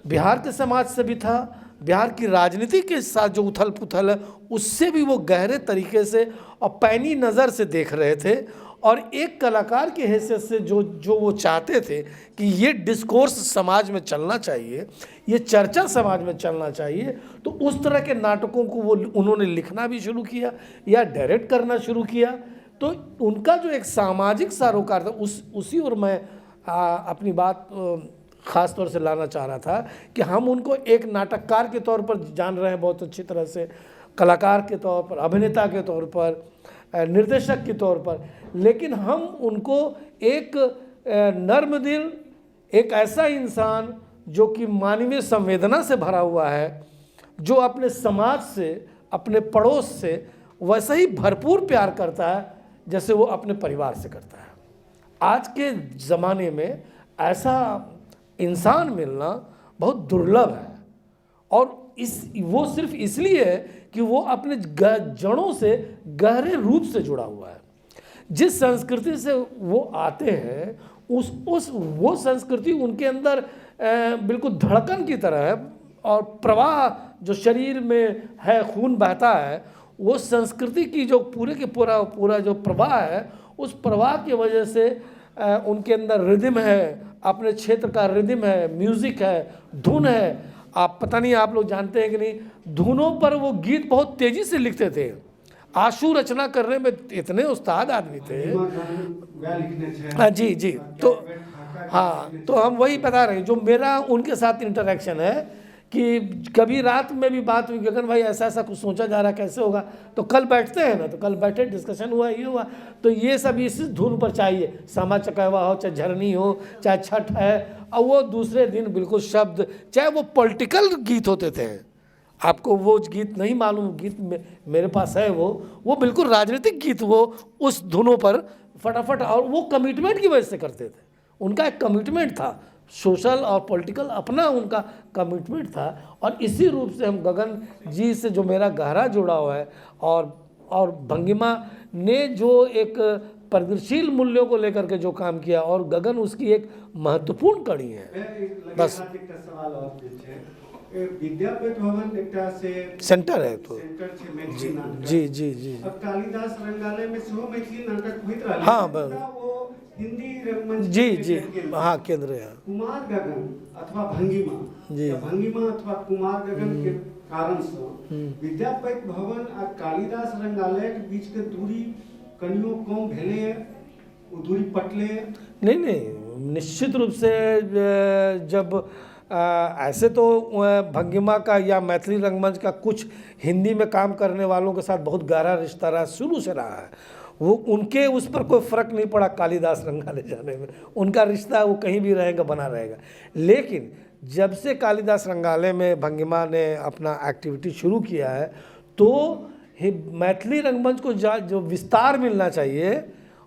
बिहार के समाज से भी था, बिहार की राजनीति के साथ जो उथल पुथल है, उससे भी वो गहरे तरीके से और पैनी नज़र से देख रहे थे। और एक कलाकार के हैसियत से जो जो वो चाहते थे कि ये डिस्कोर्स समाज में चलना चाहिए, ये चर्चा समाज में चलना चाहिए, तो उस तरह के नाटकों को वो उन्होंने लिखना भी शुरू किया या डायरेक्ट करना शुरू किया। तो उनका जो एक सामाजिक सरोकार था, उस उसी ओर मैं अपनी बात ख़ास तौर से लाना चाह रहा था कि हम उनको एक नाटककार के तौर पर जान रहे हैं बहुत अच्छी तरह से, कलाकार के तौर पर, अभिनेता के तौर पर, निर्देशक के तौर पर, लेकिन हम उनको एक नर्म दिल, एक ऐसा इंसान जो कि मानवीय संवेदना से भरा हुआ है, जो अपने समाज से, अपने पड़ोस से वैसे ही भरपूर प्यार करता है जैसे वो अपने परिवार से करता है। आज के ज़माने में ऐसा इंसान मिलना बहुत दुर्लभ है और इस वो सिर्फ इसलिए है कि वो अपने जड़ों से गहरे रूप से जुड़ा हुआ है। जिस संस्कृति से वो आते हैं, उस वो संस्कृति उनके अंदर बिल्कुल धड़कन की तरह है और प्रवाह जो शरीर में है, खून बहता है, वो संस्कृति की जो पूरे के पूरा पूरा जो प्रवाह है, उस प्रवाह की वजह से उनके अंदर रिदम है, अपने क्षेत्र का रिदम है, म्यूज़िक है, धुन है। आप पता नहीं आप लोग जानते हैं कि नहीं, धुनों पर वो गीत बहुत तेज़ी से लिखते थे। आशु रचना करने में इतने उस्ताद आदमी थे। हाँ जी जी, तो हाँ, तो हम वही बता रहे हैं जो मेरा उनके साथ इंटरेक्शन है कि कभी रात में भी बात हुई, गगन भाई ऐसा ऐसा कुछ सोचा जा रहा है, कैसे होगा, तो कल बैठते हैं ना, तो कल बैठे, डिस्कशन हुआ, ये हुआ, तो ये सब इस धुन पर चाहिए, सामा चकेवा हो, चाहे झरनी हो, चाहे छठ है। और वो दूसरे दिन बिल्कुल शब्द, चाहे वो पॉलिटिकल गीत होते थे, आपको वो गीत नहीं मालूम, गीत मेरे पास है वो बिल्कुल राजनीतिक गीत वो उस धुनों पर फटाफट, और वो कमिटमेंट की वजह से करते थे। उनका एक कमिटमेंट था, सोशल और पॉलिटिकल अपना उनका कमिटमेंट था। और इसी रूप से हम गगन जी से जो मेरा गहरा जुड़ा हुआ है और भंगिमा ने जो एक प्रगतिशील मूल्यों को लेकर के जो काम किया, और गगन उसकी एक महत्वपूर्ण कड़ी है। बस। एकटा सवाल और जे छै विद्यापति भवन एकटा से सेंटर है तो सेंटर छै मैथिली नाटक। जी जी जी। अब कालिदास रंगालय में सेहो मैथिली नाटक होइत रहलै। हाँ, मुदा ओ हिंदी रंगमंच जी के जी केंद्र। हाँ, केंद्र है। कुमार गगन अथवा भंगिमा जी। या भंगिमा अथवा कुमार गगन के कारण से विद्यापति भवन आ कालिदास रंगालय के बीच के दूरी कनियो कम भेलैए, ओ दूरी पटलैए? नहीं नहीं, निश्चित रूप से जब ऐसे तो भंगिमा का या मैथिली रंगमंच का कुछ हिंदी में काम करने वालों के साथ बहुत गहरा रिश्ता रहा, शुरू से रहा है। वो उनके उस पर कोई फ़र्क नहीं पड़ा कालिदास रंगालय जाने में, उनका रिश्ता वो कहीं भी रहेगा, बना रहेगा। लेकिन जब से कालिदास रंगालय में भंगिमा ने अपना एक्टिविटी शुरू किया है तो मैथिली रंगमंच को जो विस्तार मिलना चाहिए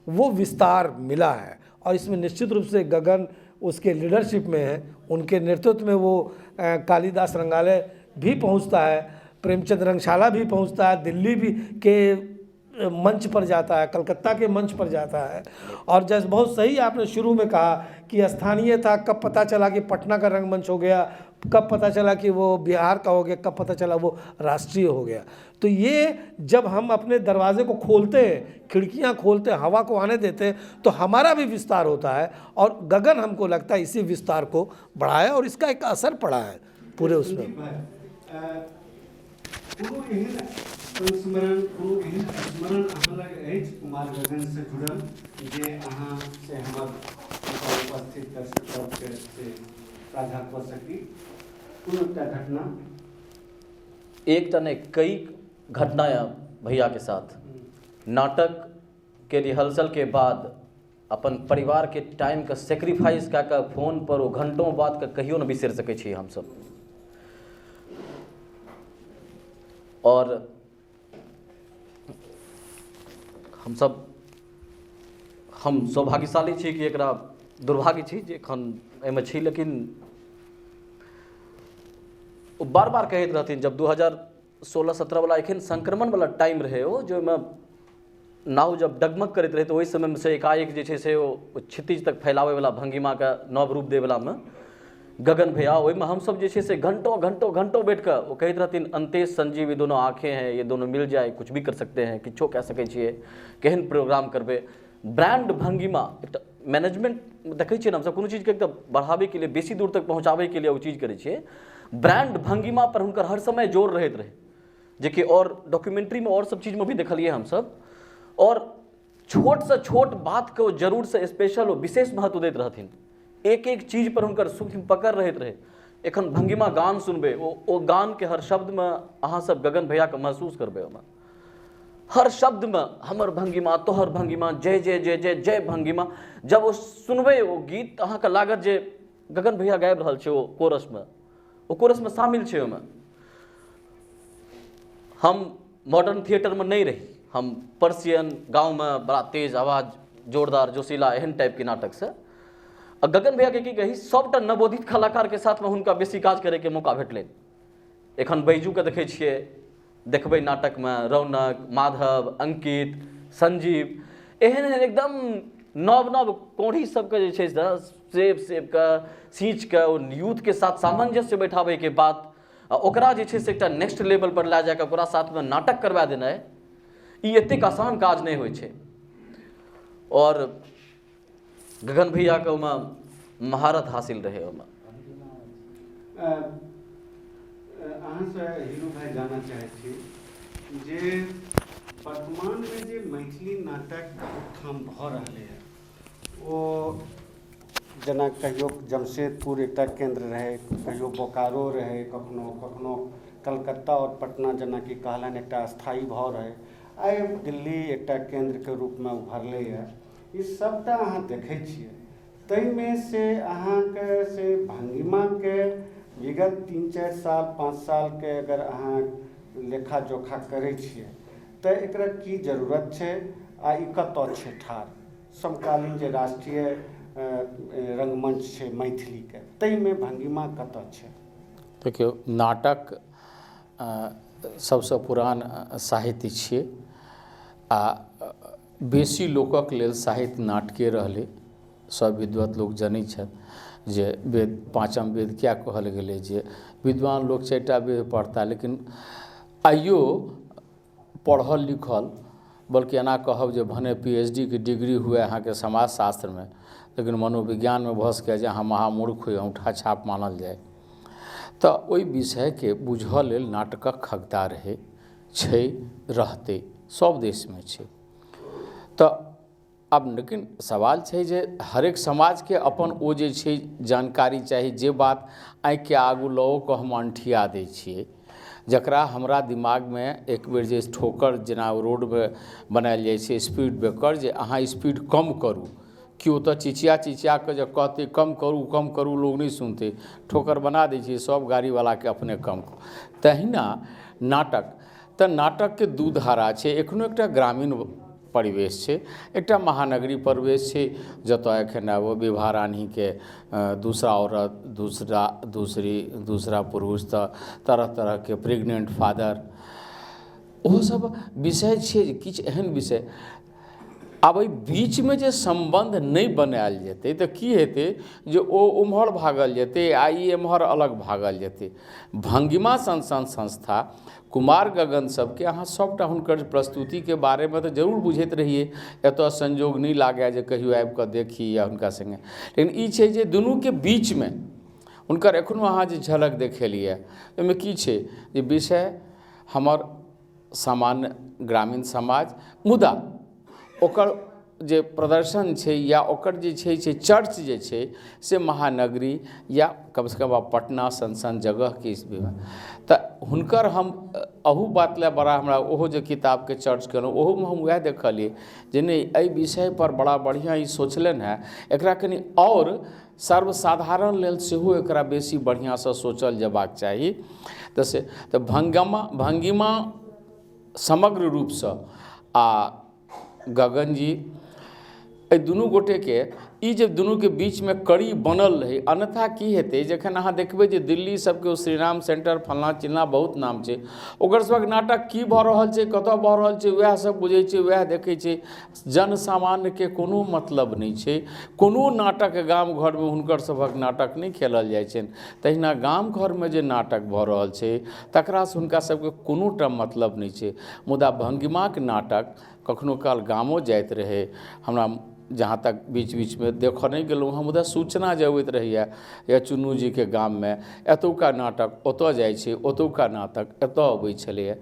वो विस्तार मिला है। और इसमें निश्चित रूप से गगन उसके लीडरशिप में है, उनके नेतृत्व में वो कालिदास रंगालय भी पहुंचता है, प्रेमचंद रंगशाला भी पहुंचता है, दिल्ली भी के मंच पर जाता है, कलकत्ता के मंच पर जाता है। और जैसे बहुत सही आपने शुरू में कहा कि स्थानीय था, कब पता चला कि पटना का रंगमंच हो गया, कब पता चला कि वो बिहार का हो गया, कब पता चला वो राष्ट्रीय हो गया। तो ये जब हम अपने दरवाजे को खोलते हैं, खिड़कियाँ खोलते हैं, हवा को आने देते हैं, तो हमारा भी विस्तार होता है। और गगन हमको लगता है इसी विस्तार को बढ़ाया और इसका एक असर पड़ा है पूरे उसमें। कोनो एहन संस्मरण, कोनो एहन स्मरण अहाँ लग अछि कुमार गगन से जुड़ल जे अहाँ से हमर उपस्थित दर्शक सबके से साझा कऽ सकी? कोनो एकटा घटना? एकटा नहि, कई घटना भैया के साथ। नाटक के रिहर्सल के बाद अपन परिवार के टाइम के सेक्रीफाइस कए कऽ फोन पर ओ घंटों बाद के कहियो नहि बिसरि सकै छी हमसब। और हमसब हम सौभाग्यशाली छी कि एकरा दुर्भाग्य छी जे एखन एहिमे छी, लेकिन ओ बार बार कहैत रहथिन जब 2016-17 वाला एखन संक्रमण वाला टाइम रहै ओ, जो ओहिमे नाव जब डगमग करैत रहै तऽ ओहि समयमे से एकाएक जे छै से ओ क्षितिज तक फैलाबैवला भंगिमाके नव रूप दैवलामे गगन भैया, ओहिमे हमसब जे छै से घंटों घंटों घंटों बैठ कऽ ओ कहैत रहथिन अंतेश संजीव ये दोनों आँखें हैं, ये दोनों मिल जाए कुछ भी कर सकते हैं, किछो कए सकै छियै, केहन प्रोग्राम करबै। ब्रांड भंगिमा एकटा मैनेजमेंट देखै छियै ने हमसब, कोनो चीजके एकटा बढ़ाबैके लिए बेसी दूर तक पहुँचाबैके लिए ओ चीज करै छियै। ब्रांड भंगिमा पर हुनकर हर समय जोर रहैत रहै, जेकि और डॉक्यूमेंट्रीमे और सब चीजमे भी देखलियै हमसब। और छोटसँ छोट बातके ओ जरूरसँ स्पेशल ओ विशेष महत्व दैत रहथिन, एक एक चीज पर हुनकर सूक्ष्म पकड़ रहैत रहै। एखन भंगिमा गान सुनबै, ओ गानके हर शब्दमे अहाँ सब गगन भैयाके महसूस करबै। ओहिमे हर शब्दमे हमर भंगिमा, तोहर भंगिमा, जय जय जय जय जय भंगिमा, जब ओ सुनबै ओ गीत अहाँके लागत जे गगन भैया गाबि रहल छै। ओ कोरसमे, ओ कोरसमे शामिल छै। ओहिमे हम मॉडर्न थिएटरमे नहि रही, हम पर्सियन गाँवमे बड़ा तेज आवाज, जोरदार जोशीला एहन टाइपके नाटकसँ। आ गगन भैयाके की कही, सबटा नवोदित कलाकारके साथमे हुनका बेसी काज करैके मौका भेटलनि। एखन बैजूके देखै छियै, देखबै नाटकमे रौनक, माधव, अंकित, संजीव, एहन एहन एकदम नव नव कोढ़ी सबके जे छै से सेब सेबके सींचके ओ यूथके साथ सामंजस्य बैठाबैके बात, आ ओकरा जे छै से एकटा नेक्स्ट लेवल पर लए जाकऽ ओकरा साथमे नाटक करवा देनाइ ई एतेक आसान काज नहि होइ छै। और गगन भैयाके ओहिमे महारत हासिल रहै ओहिमे। अहाँसँ हीरू भाइ जानऽ चाहै छी जे वर्तमानमे जे मैथिली नाटक बहुत ठाम भऽ रहलैए, ओ जेना कहियो जमशेदपुर एकटा केन्द्र रहै, कहियो बोकारो रहै, कखनो कखनो कलकत्ता आओर पटना जेनाकि कहलनि एकटा स्थायी भाव रहै, आइ दिल्ली एकटा केन्द्रके रूपमे उभरलैए। ई सबटा अहाँ देखै छियै, ताहिमे से अहाँके से भंगिमाके विगत 3-4 साल 5 सालके अगर अहाँ लेखा जोखा करै छियै तऽ एकरा की जरूरत छै आ ई कतऽ छै ठाढ़ समकालीन जे राष्ट्रीय रंगमंच छै मैथिलीके, ताहिमे भंगिमा कतऽ छै? देखियौ, नाटक सबसँ पुरान साहित्य छियै आ बेसी लोकक लेल साहित्य नाटके रहलै, सब विद्वत लोक जनै छथि। जे वेद पाँचम वेद किया कहल गेलै जे विद्वान लोक 4टा वेद पढ़ता, लेकिन आइयो पढ़ल लिखल बल्कि एना कहब जे भने PhD के डिग्री हुए अहाँके समाजशास्त्रमे, लेकिन मनोविज्ञानमे भऽ सकैए जे अहाँ महामूर्ख होइ, औँठा छाप मानल जाय। तऽ ओहि विषयके बुझऽ लेल नाटकक खगता रहै छै, रहतै, सब देशमे छै। तऽ आब लेकिन सवाल छै जे हरेक समाजके अपन ओ जे छै जानकारी चाही, जे बात आँखिके आगू लओ कऽ हम अनठिया दै छियै, जकरा हमरा दिमागमे एक बेर जे ठोकर जेना रोडमे बनायल जाइ छै स्पीड ब्रेकर, जे अहाँ स्पीड कम करू, केओ तऽ चिचिया चिचिया कऽ जे कहतै कम करू कम करू, लोक नहि सुनतै, ठोकर बना दै छै सब गाड़ीवलाके अपने कम करू। तहिना नाटक, तऽ नाटकके दू धारा छै, एखनो एकटा ग्रामीण परिवेश छै, एकटा महानगरी परिवेश छै, जतऽ एखन आब विवाह रानीके दूसरा औरत, दूसरा दूसरी दूसरा पुरुष, तऽ तरह तरहके प्रेग्नेंट फादर, ओहो सब विषय छियै जे किछु एहन विषय। आब एहि बीचमे जे सम्बन्ध नहि बनायल जेतै तऽ की हेतै जे ओ उम्हर भागल जेतै आ ई एम्हर अलग भागल जेतै। भंगिमा सन सन संस्था कुमार गगन सबके अहाँ सबटा हुनकर प्रस्तुतिके बारेमे तऽ जरूर बुझैत रहियै, एतऽ संयोग नहि लागए जे कहियो आबिकऽ देखी या हुनका सङ्गे, लेकिन ई छै जे दुनूके बीचमे हुनकर एखनो अहाँ जे झलक देखेलियै ओहिमे की छै जे विषय हमर सामान्य ग्रामीण समाज, मुदा ओकर जे प्रदर्शन छै या ओकर जे छै से चर्च जे छै से महानगरी या कमसँ कम आब पटना सन सन जगहके इसमे, तऽ हुनकर हम अहू बात लए बड़ा हमरा ओहो जे किताबके चर्च केलहुँ ओहोमे हम वएह देखलियै जे नहि एहि विषयपर बड़ा बढ़िआँ ई सोचलनि हेँ, एकरा कनि आओर सर्वसाधारण लेल सेहो एकरा बेसी बढ़िआँसँ सोचल जेबाक चाही। तऽ से तऽ भंगिमा समग्र रूपसँ आ गगनजी एहि दुनू गोटेके ई जे दुनूके बीचमे कड़ी बनल रहै, अन्यथा की हेतै जखन अहाँ देखबै जे दिल्ली सबके ओ श्रीराम सेंटर फलना चिलना बहुत नाम छै, ओकर सबक नाटक की भऽ रहल छै कतऽ भऽ रहल छै वएह सब बुझै छै वएह देखै छै, जनसामान्यके कोनो मतलब नहि छै। कोनो नाटक गाम घरमे हुनकर सभक नाटक नहि खेलल जाइ छनि, तहिना गाम घरमे जे नाटक भऽ रहल छै तकरासँ हुनका सबके कोनो टा मतलब नहि छै। मुदा भंगिमाक नाटक कखनो काल गामो जाइत रहै, हमरा जहाँ तक बीच बीचमे देखऽ नहि गेलहुँ हँ, मुदा सूचना जे अबैत रहैए या चुन्नू जीके गाममे एतुका नाटक ओतऽ जाइ छै, ओतुका नाटक एतऽ अबै छलैए।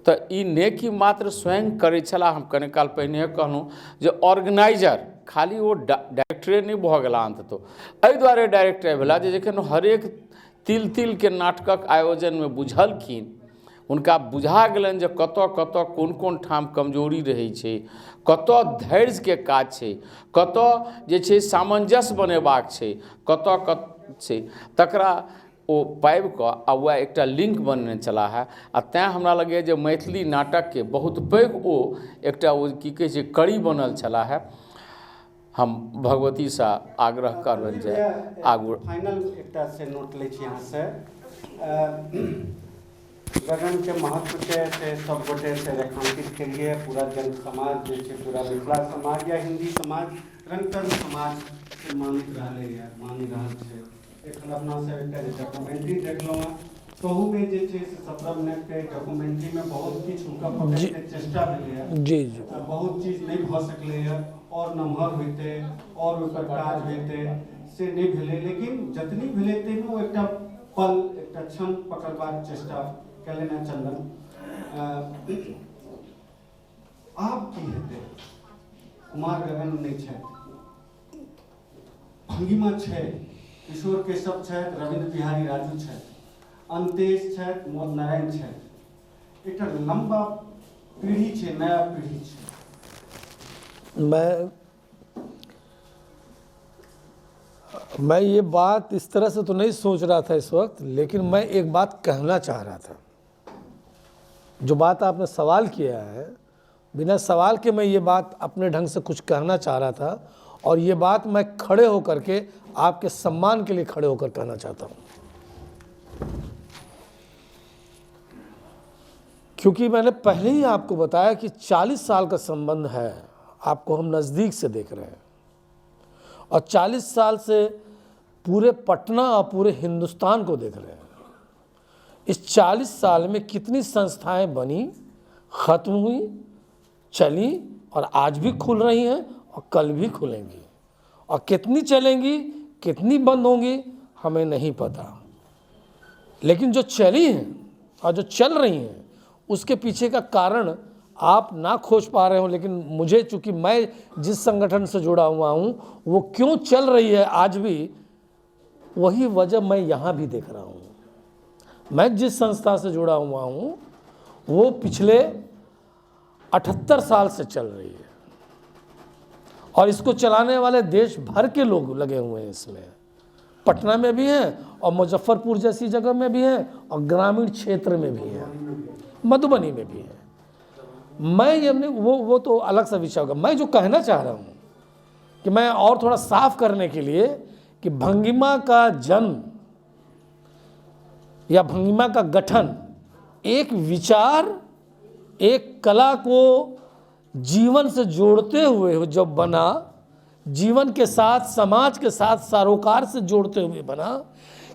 तऽ ई नहि कि मात्र स्वयं करै छलाह, हम कने काल पहिने कहलहुँ जे ऑर्गेनाइजर खाली ओ डायरेक्टरे नहि भऽ गेला, अन्ततो एहि दुआरे डायरेक्टर भेला जे जखन हरेक तिल तिलके नाटकक आयोजनमे बुझलखिन, हुनका बुझा गेलनि जे कतऽ कतऽ कोन कोन ठाम कमजोरी रहै छै, कतऽ धैर्यके काज छै, कतऽ जे छै सामञ्जस्य बनेबाक छै, कतऽ कत छै, तकरा ओ पाबि कऽ आ वएह एकटा लिंक बनेने छलाह हेँ। आ तैँ हमरा लगैए जे मैथिली नाटकके बहुत पैघ ओ एकटा ओ की कहै छै कड़ी बनल छलाह हेँ। हम भगवतीसँ आग्रह करबनि जे आगू फाइनल एकटा से नोट लै छी अहाँसँ। गगनके महत्वके से सब गोटे से रेखांकित केलिए, पूरा जन समाज जे छै पूरा मिथिला समाज या हिंदी समाज रंगकर्म समाज से मानैत रहलैए, मानि रहल छै। एखन अपना सब एकटा जे डॉक्यूमेंट्री देखलहुँ हँ तहूमे जे छै से 17 मिनटके डॉक्यूमेंट्रीमे बहुत किछु हुनका पकड़ैके चेष्टा भेलैए, जी जी, बहुत चीज नहि भऽ सकलैए, आओर नमहर होइतै आओर ओहिपर काज होइतै से नहि भेलै, लेकिन जतनी भेलै ताहिमे ओ एकटा पल एकटा क्षण पकड़बाक चेष्टा केलनि हँ चंदन। आब की हेतै, कुमार गगन नहि छथि, भंगिमा छै, किशोर केशव छथि, रविन्द्र बिहारी राजू छथि, अंतेश छथि, मोद नारायण छथि, एकटा लंबा पीढ़ी छै, नया पीढ़ी छै। मैं ये बात इस तरह से तो नहीं सोच रहा था इस वक्त, लेकिन मैं एक बात कहना चाह रहा था। जो बात आपने सवाल किया है, बिना सवाल के मैं ये बात अपने ढंग से कुछ कहना चाह रहा था, और ये बात मैं खड़े होकर के आपके सम्मान के लिए खड़े होकर कहना चाहता हूँ, क्योंकि मैंने पहले ही आपको बताया कि 40 साल का संबंध है, आपको हम नज़दीक से देख रहे हैं, और 40 साल से पूरे पटना और पूरे हिंदुस्तान को देख रहे हैं। इस 40 साल में कितनी संस्थाएं बनी, ख़त्म हुई, चली और आज भी खुल रही हैं और कल भी खुलेंगी, और कितनी चलेंगी कितनी बंद होंगी हमें नहीं पता। लेकिन जो चली हैं और जो चल रही हैं उसके पीछे का कारण आप ना खोज पा रहे हो, लेकिन मुझे चूँकि मैं जिस संगठन से जुड़ा हुआ हूँ वो क्यों चल रही है आज भी, वही वजह मैं यहाँ भी देख रहा हूँ। मैं जिस संस्था से जुड़ा हुआ हूँ वो पिछले 78 साल से चल रही है और इसको चलाने वाले देश भर के लोग लगे हुए हैं इसमें, पटना में भी हैं और मुजफ्फरपुर जैसी जगह में भी हैं और ग्रामीण क्षेत्र में भी हैं, मधुबनी में भी हैं। मैं ये नहीं, वो तो अलग सा विषय होगा। मैं जो कहना चाह रहा हूँ कि मैं और थोड़ा साफ करने के लिए कि भंगिमा का जन्म या भंगिमा का गठन एक विचार, एक कला को जीवन से जोड़ते हुए जब बना, जीवन के साथ समाज के साथ सरोकार से जोड़ते हुए बना,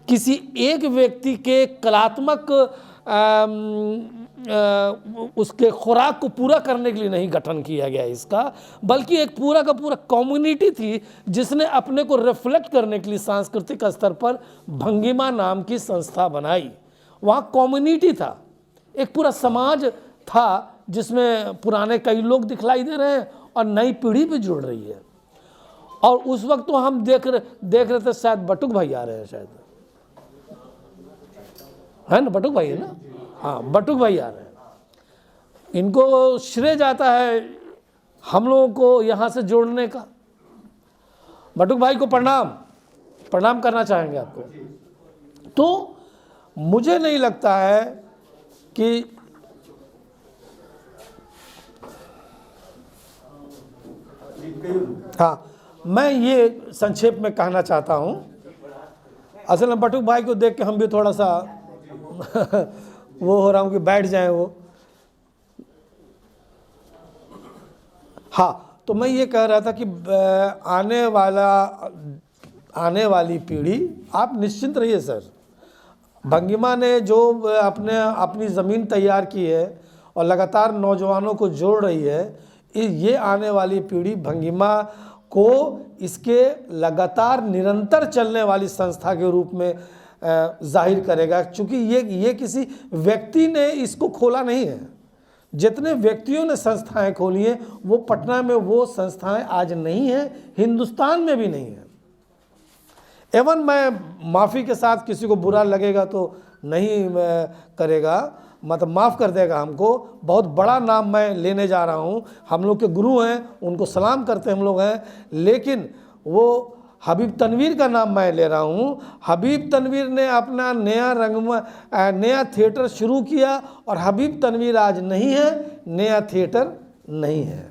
किसी एक व्यक्ति के कलात्मक उसके खुराक को पूरा करने के लिए नहीं गठन किया गया इसका, बल्कि एक पूरा का पूरा कम्युनिटी थी जिसने अपने को रिफ्लेक्ट करने के लिए सांस्कृतिक स्तर पर भंगिमा नाम की संस्था बनाई। वहाँ कम्युनिटी था, एक पूरा समाज था जिसमें पुराने कई लोग दिखलाई दे रहे हैं और नई पीढ़ी भी जुड़ रही है। और उस वक्त तो हम देख रहे थे, शायद बटुक भाई आ रहे हैं, शायद है ना, बटुक भाई है ना, हाँ बटुक भाई आ रहे हैं। इनको श्रेय जाता है हम लोगों को यहाँ से जोड़ने का। बटुक भाई को प्रणाम, प्रणाम करना चाहेंगे आपको। तो मुझे नहीं लगता है कि हाँ, मैं ये संक्षेप में कहना चाहता हूँ। असल में बटुक भाई को देख के हम भी थोड़ा सा वो हो रहा हूँ कि बैठ जाएं वो। हाँ, तो मैं ये कह रहा था कि आने वाली पीढ़ी, आप निश्चिंत रहिए सर, भंगिमा ने जो अपने अपनी ज़मीन तैयार की है और लगातार नौजवानों को जोड़ रही है, ये आने वाली पीढ़ी भंगिमा को इसके लगातार निरंतर चलने वाली संस्था के रूप में जाहिर करेगा। क्योंकि ये किसी व्यक्ति ने इसको खोला नहीं है, जितने व्यक्तियों ने संस्थाएं खोली हैं वो पटना में वो संस्थाएं आज नहीं हैं, हिंदुस्तान में भी नहीं हैं। एवं मैं माफ़ी के साथ, किसी को बुरा लगेगा तो नहीं करेगा, मतलब माफ़ कर देगा हमको, बहुत बड़ा नाम मैं लेने जा रहा हूँ, हम लोग के गुरु हैं, उनको सलाम करते हम लोग हैं, लेकिन वो हबीब तनवीर का नाम मैं ले रहा हूँ। हबीब तनवीर ने अपना नया नया थिएटर शुरू किया और हबीब तनवीर आज नहीं है, नया थिएटर नहीं है।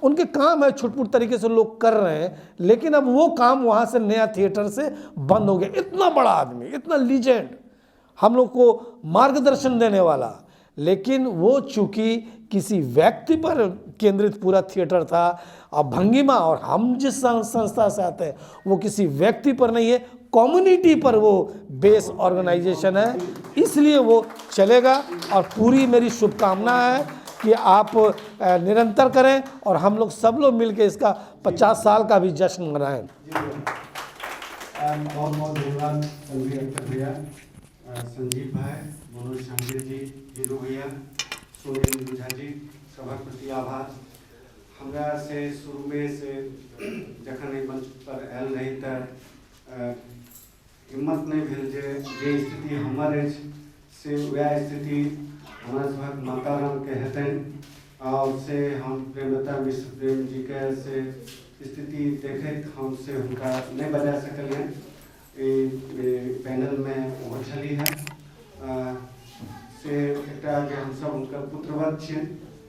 उनके काम है छुटपुट तरीके से लोग कर रहे हैं, लेकिन अब वो काम वहाँ से नया थिएटर से बंद हो गया। इतना बड़ा आदमी, इतना लीजेंड, हम लोग को मार्गदर्शन देने वाला, लेकिन वो चूँकि किसी व्यक्ति पर केंद्रित पूरा थिएटर था। और भंगिमा और हम जिस संस्था से आते हैं वो किसी व्यक्ति पर नहीं है, कम्युनिटी पर वो बेस ऑर्गेनाइजेशन है, इसलिए वो चलेगा। और पूरी मेरी शुभकामना है कि आप निरंतर करें और हम लोग सब लोग मिलके इसका 50 साल का भी जश्न मनाएं। बहुत बहुत धन्यवाद तनवीर अख्तर भैया, संजीव भाई, मनोज शांडिल जी, हीरू भैया, सोनेंद्र झा जी, सभक प्रति आभार। हमरा से शुरू में से जखन एहि मंच पर आयल रही तऽ हिम्मत नहीं भेल जे जे स्थिति हमर अछि से वएह स्थिति हमरा सभक माता रामके हेतनि, और से हम प्रेमलता मिश्र प्रेम जी के से स्थिति देखैत हम से हुनका नहीं बजा सकलियनि। पैनल में ओहो छलीह हेँ, से एकटा जे हमसब हुनकर पुत्रवत छियनि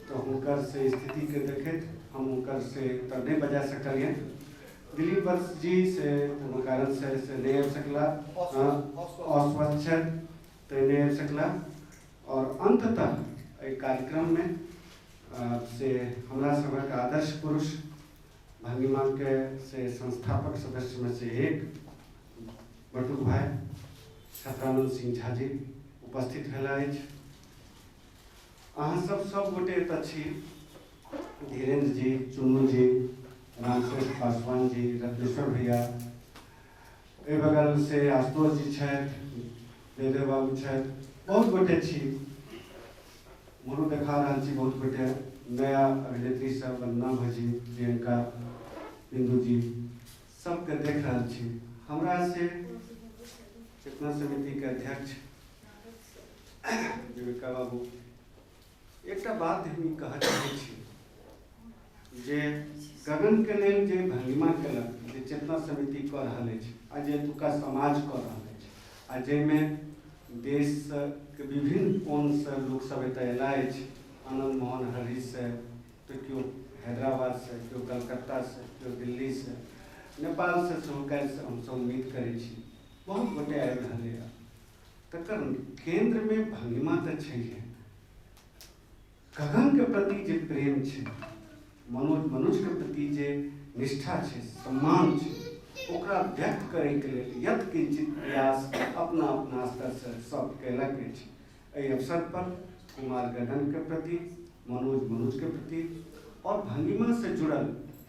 तऽ हुनकर से स्थितिके देखैत हम हुनकर से तऽ नहि बजा सकलियनि। दिलीप वत्स जी से कोनो कारण से नहि आबि सकला, अस्वस्थ छथि तऽ नहि आबि सकला। और अंततः एहि कार्यक्रममे से हमरा सभक आदर्श पुरुष भंगिमा के से संस्थापक सदस्य में से एक बटुक भाई छत्रानंद सिंह झा जी उपस्थित भेला अछि। अहाँ सब सब गोटे एतऽ छी, धीरेन्द्र जी, चुन्नू जी, रामश्रेष्ठ पासवान जी, रत्नेश्वर भैया, एहि बगल से आशुतोष जी छथि, जयदेव बाबू छथि, बहुत गोटे छी। मोनो देखा रहल छी बहुत गोटे नया अभिनेत्री सब, वंदना भौजी, प्रियंका, बिंदु जी, सबके देख रहल छी। हमरा से चेतना समिति के अध्यक्ष विवेका बाबू, एकटा बात हम ई कहऽ चाहै छी जे गगन के लेल जे भंगिमा केलक, जे चेतना समिति कऽ रहल अछि आ जे एतुका समाज कऽ रहल अछि आ जाहिमे देश के विभिन्न कोणसँ लोकसभ एतऽ अयला अछि, आनंद मोहन हरीशसँ तऽ केओ हैदराबादसँ, केओ कलकत्तासँ, केओ दिल्लीसँ, नेपालसँ सेहो काल्हिसँ हमसभ उम्मीद करै छी बहुत गोटे आबि रहलैए। तकर केन्द्रमे भंगिमा तऽ छैहे, गगनके प्रति जे प्रेम छै, मनोज मनुजके प्रति जे निष्ठा छै, सम्मान छै, ओकरा व्यक्त करैके लेल यत किंचित प्रयास अपना अपना स्तरसँ सब कयलक अछि। एहि अवसर पर कुमार गगनके प्रति, मनोज मनुजके प्रति और भंगिमा से जुड़ल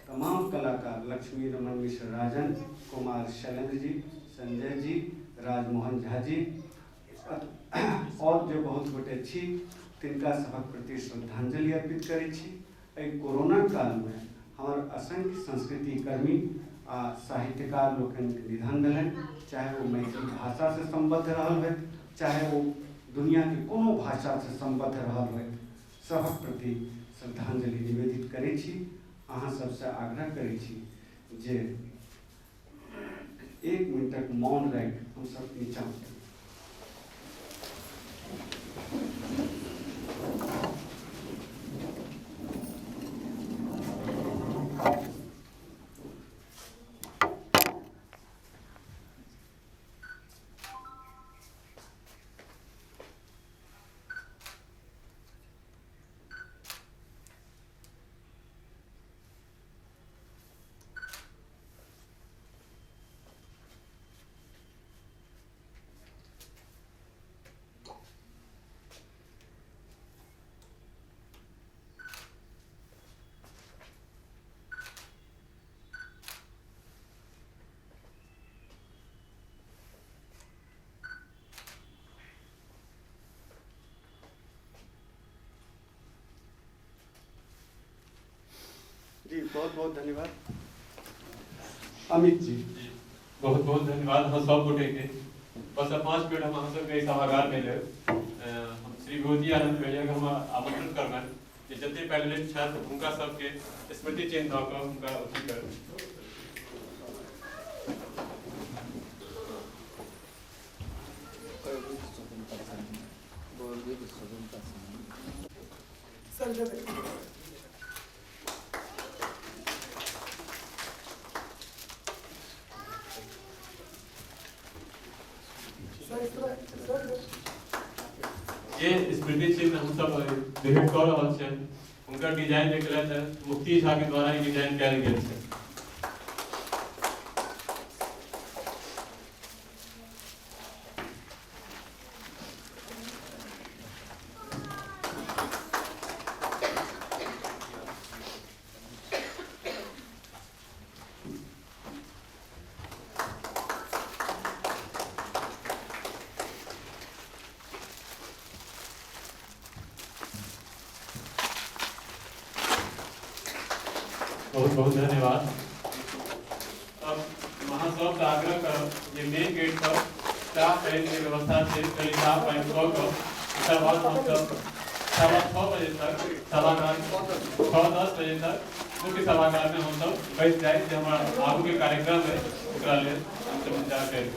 तमाम कलाकार लक्ष्मी रमन मिश्र राजन, कुमार शैलेंद्र जी, संजय जी, राजमोहन झा जी और जे बहुत गोटे छी तिनका सभक प्रति श्रद्धांजलि अर्पित करै छी। एहि कोरोना कालमे हमर असंख्य संस्कृतिकर्मी आ साहित्यकार लोकनिक निधन भेलनि, चाहे ओ मैथिली भाषासँ सम्बद्ध रहल होथि, चाहे ओ दुनियाके कोनो भाषासँ सम्बद्ध रहल होथि, सभक प्रति श्रद्धांजलि निवेदित करै छी। अहाँ सबसँ आग्रह करै छी जे 1 मिनटक मौन राखि हमसब नीचाँ उतरी। जी बहुत बहुत धन्यवाद अमित जी, बहुत बहुत धन्यवाद हम सब गोटे के। बस 5 मिनट हम अहाँ सबके सभागार में लेब। हम श्री विभूति आनंद भैया के हम आमंत्रित करबनि जे जते पैनलिस्ट छथि हुनका सबके स्मृति चिन्ह दऽ कऽ हुनका अथी करब। जे स्मृति चिन्ह हम सब भेंट कऽ रहल छियनि हुनकर डिजाइन जे केलथि हैं मुक्ति झा के द्वारा ई डिजाइन कयल गेल छै। बहुत बहुत धन्यवाद। अब अहाँ सबसँ आग्रह करब जे मेन गेट पर चाह पानि के व्यवस्था छै, कनि चाह पानि कऽ कऽ तकर बाद हमसब 6:15 बजे तक सभागार 6:10 बजे तक मुख्य सभागार में हमसब बैस जाइ जे हमारा आगू के कार्यक्रम है ओकरा लेल हमसब इंतजार करि।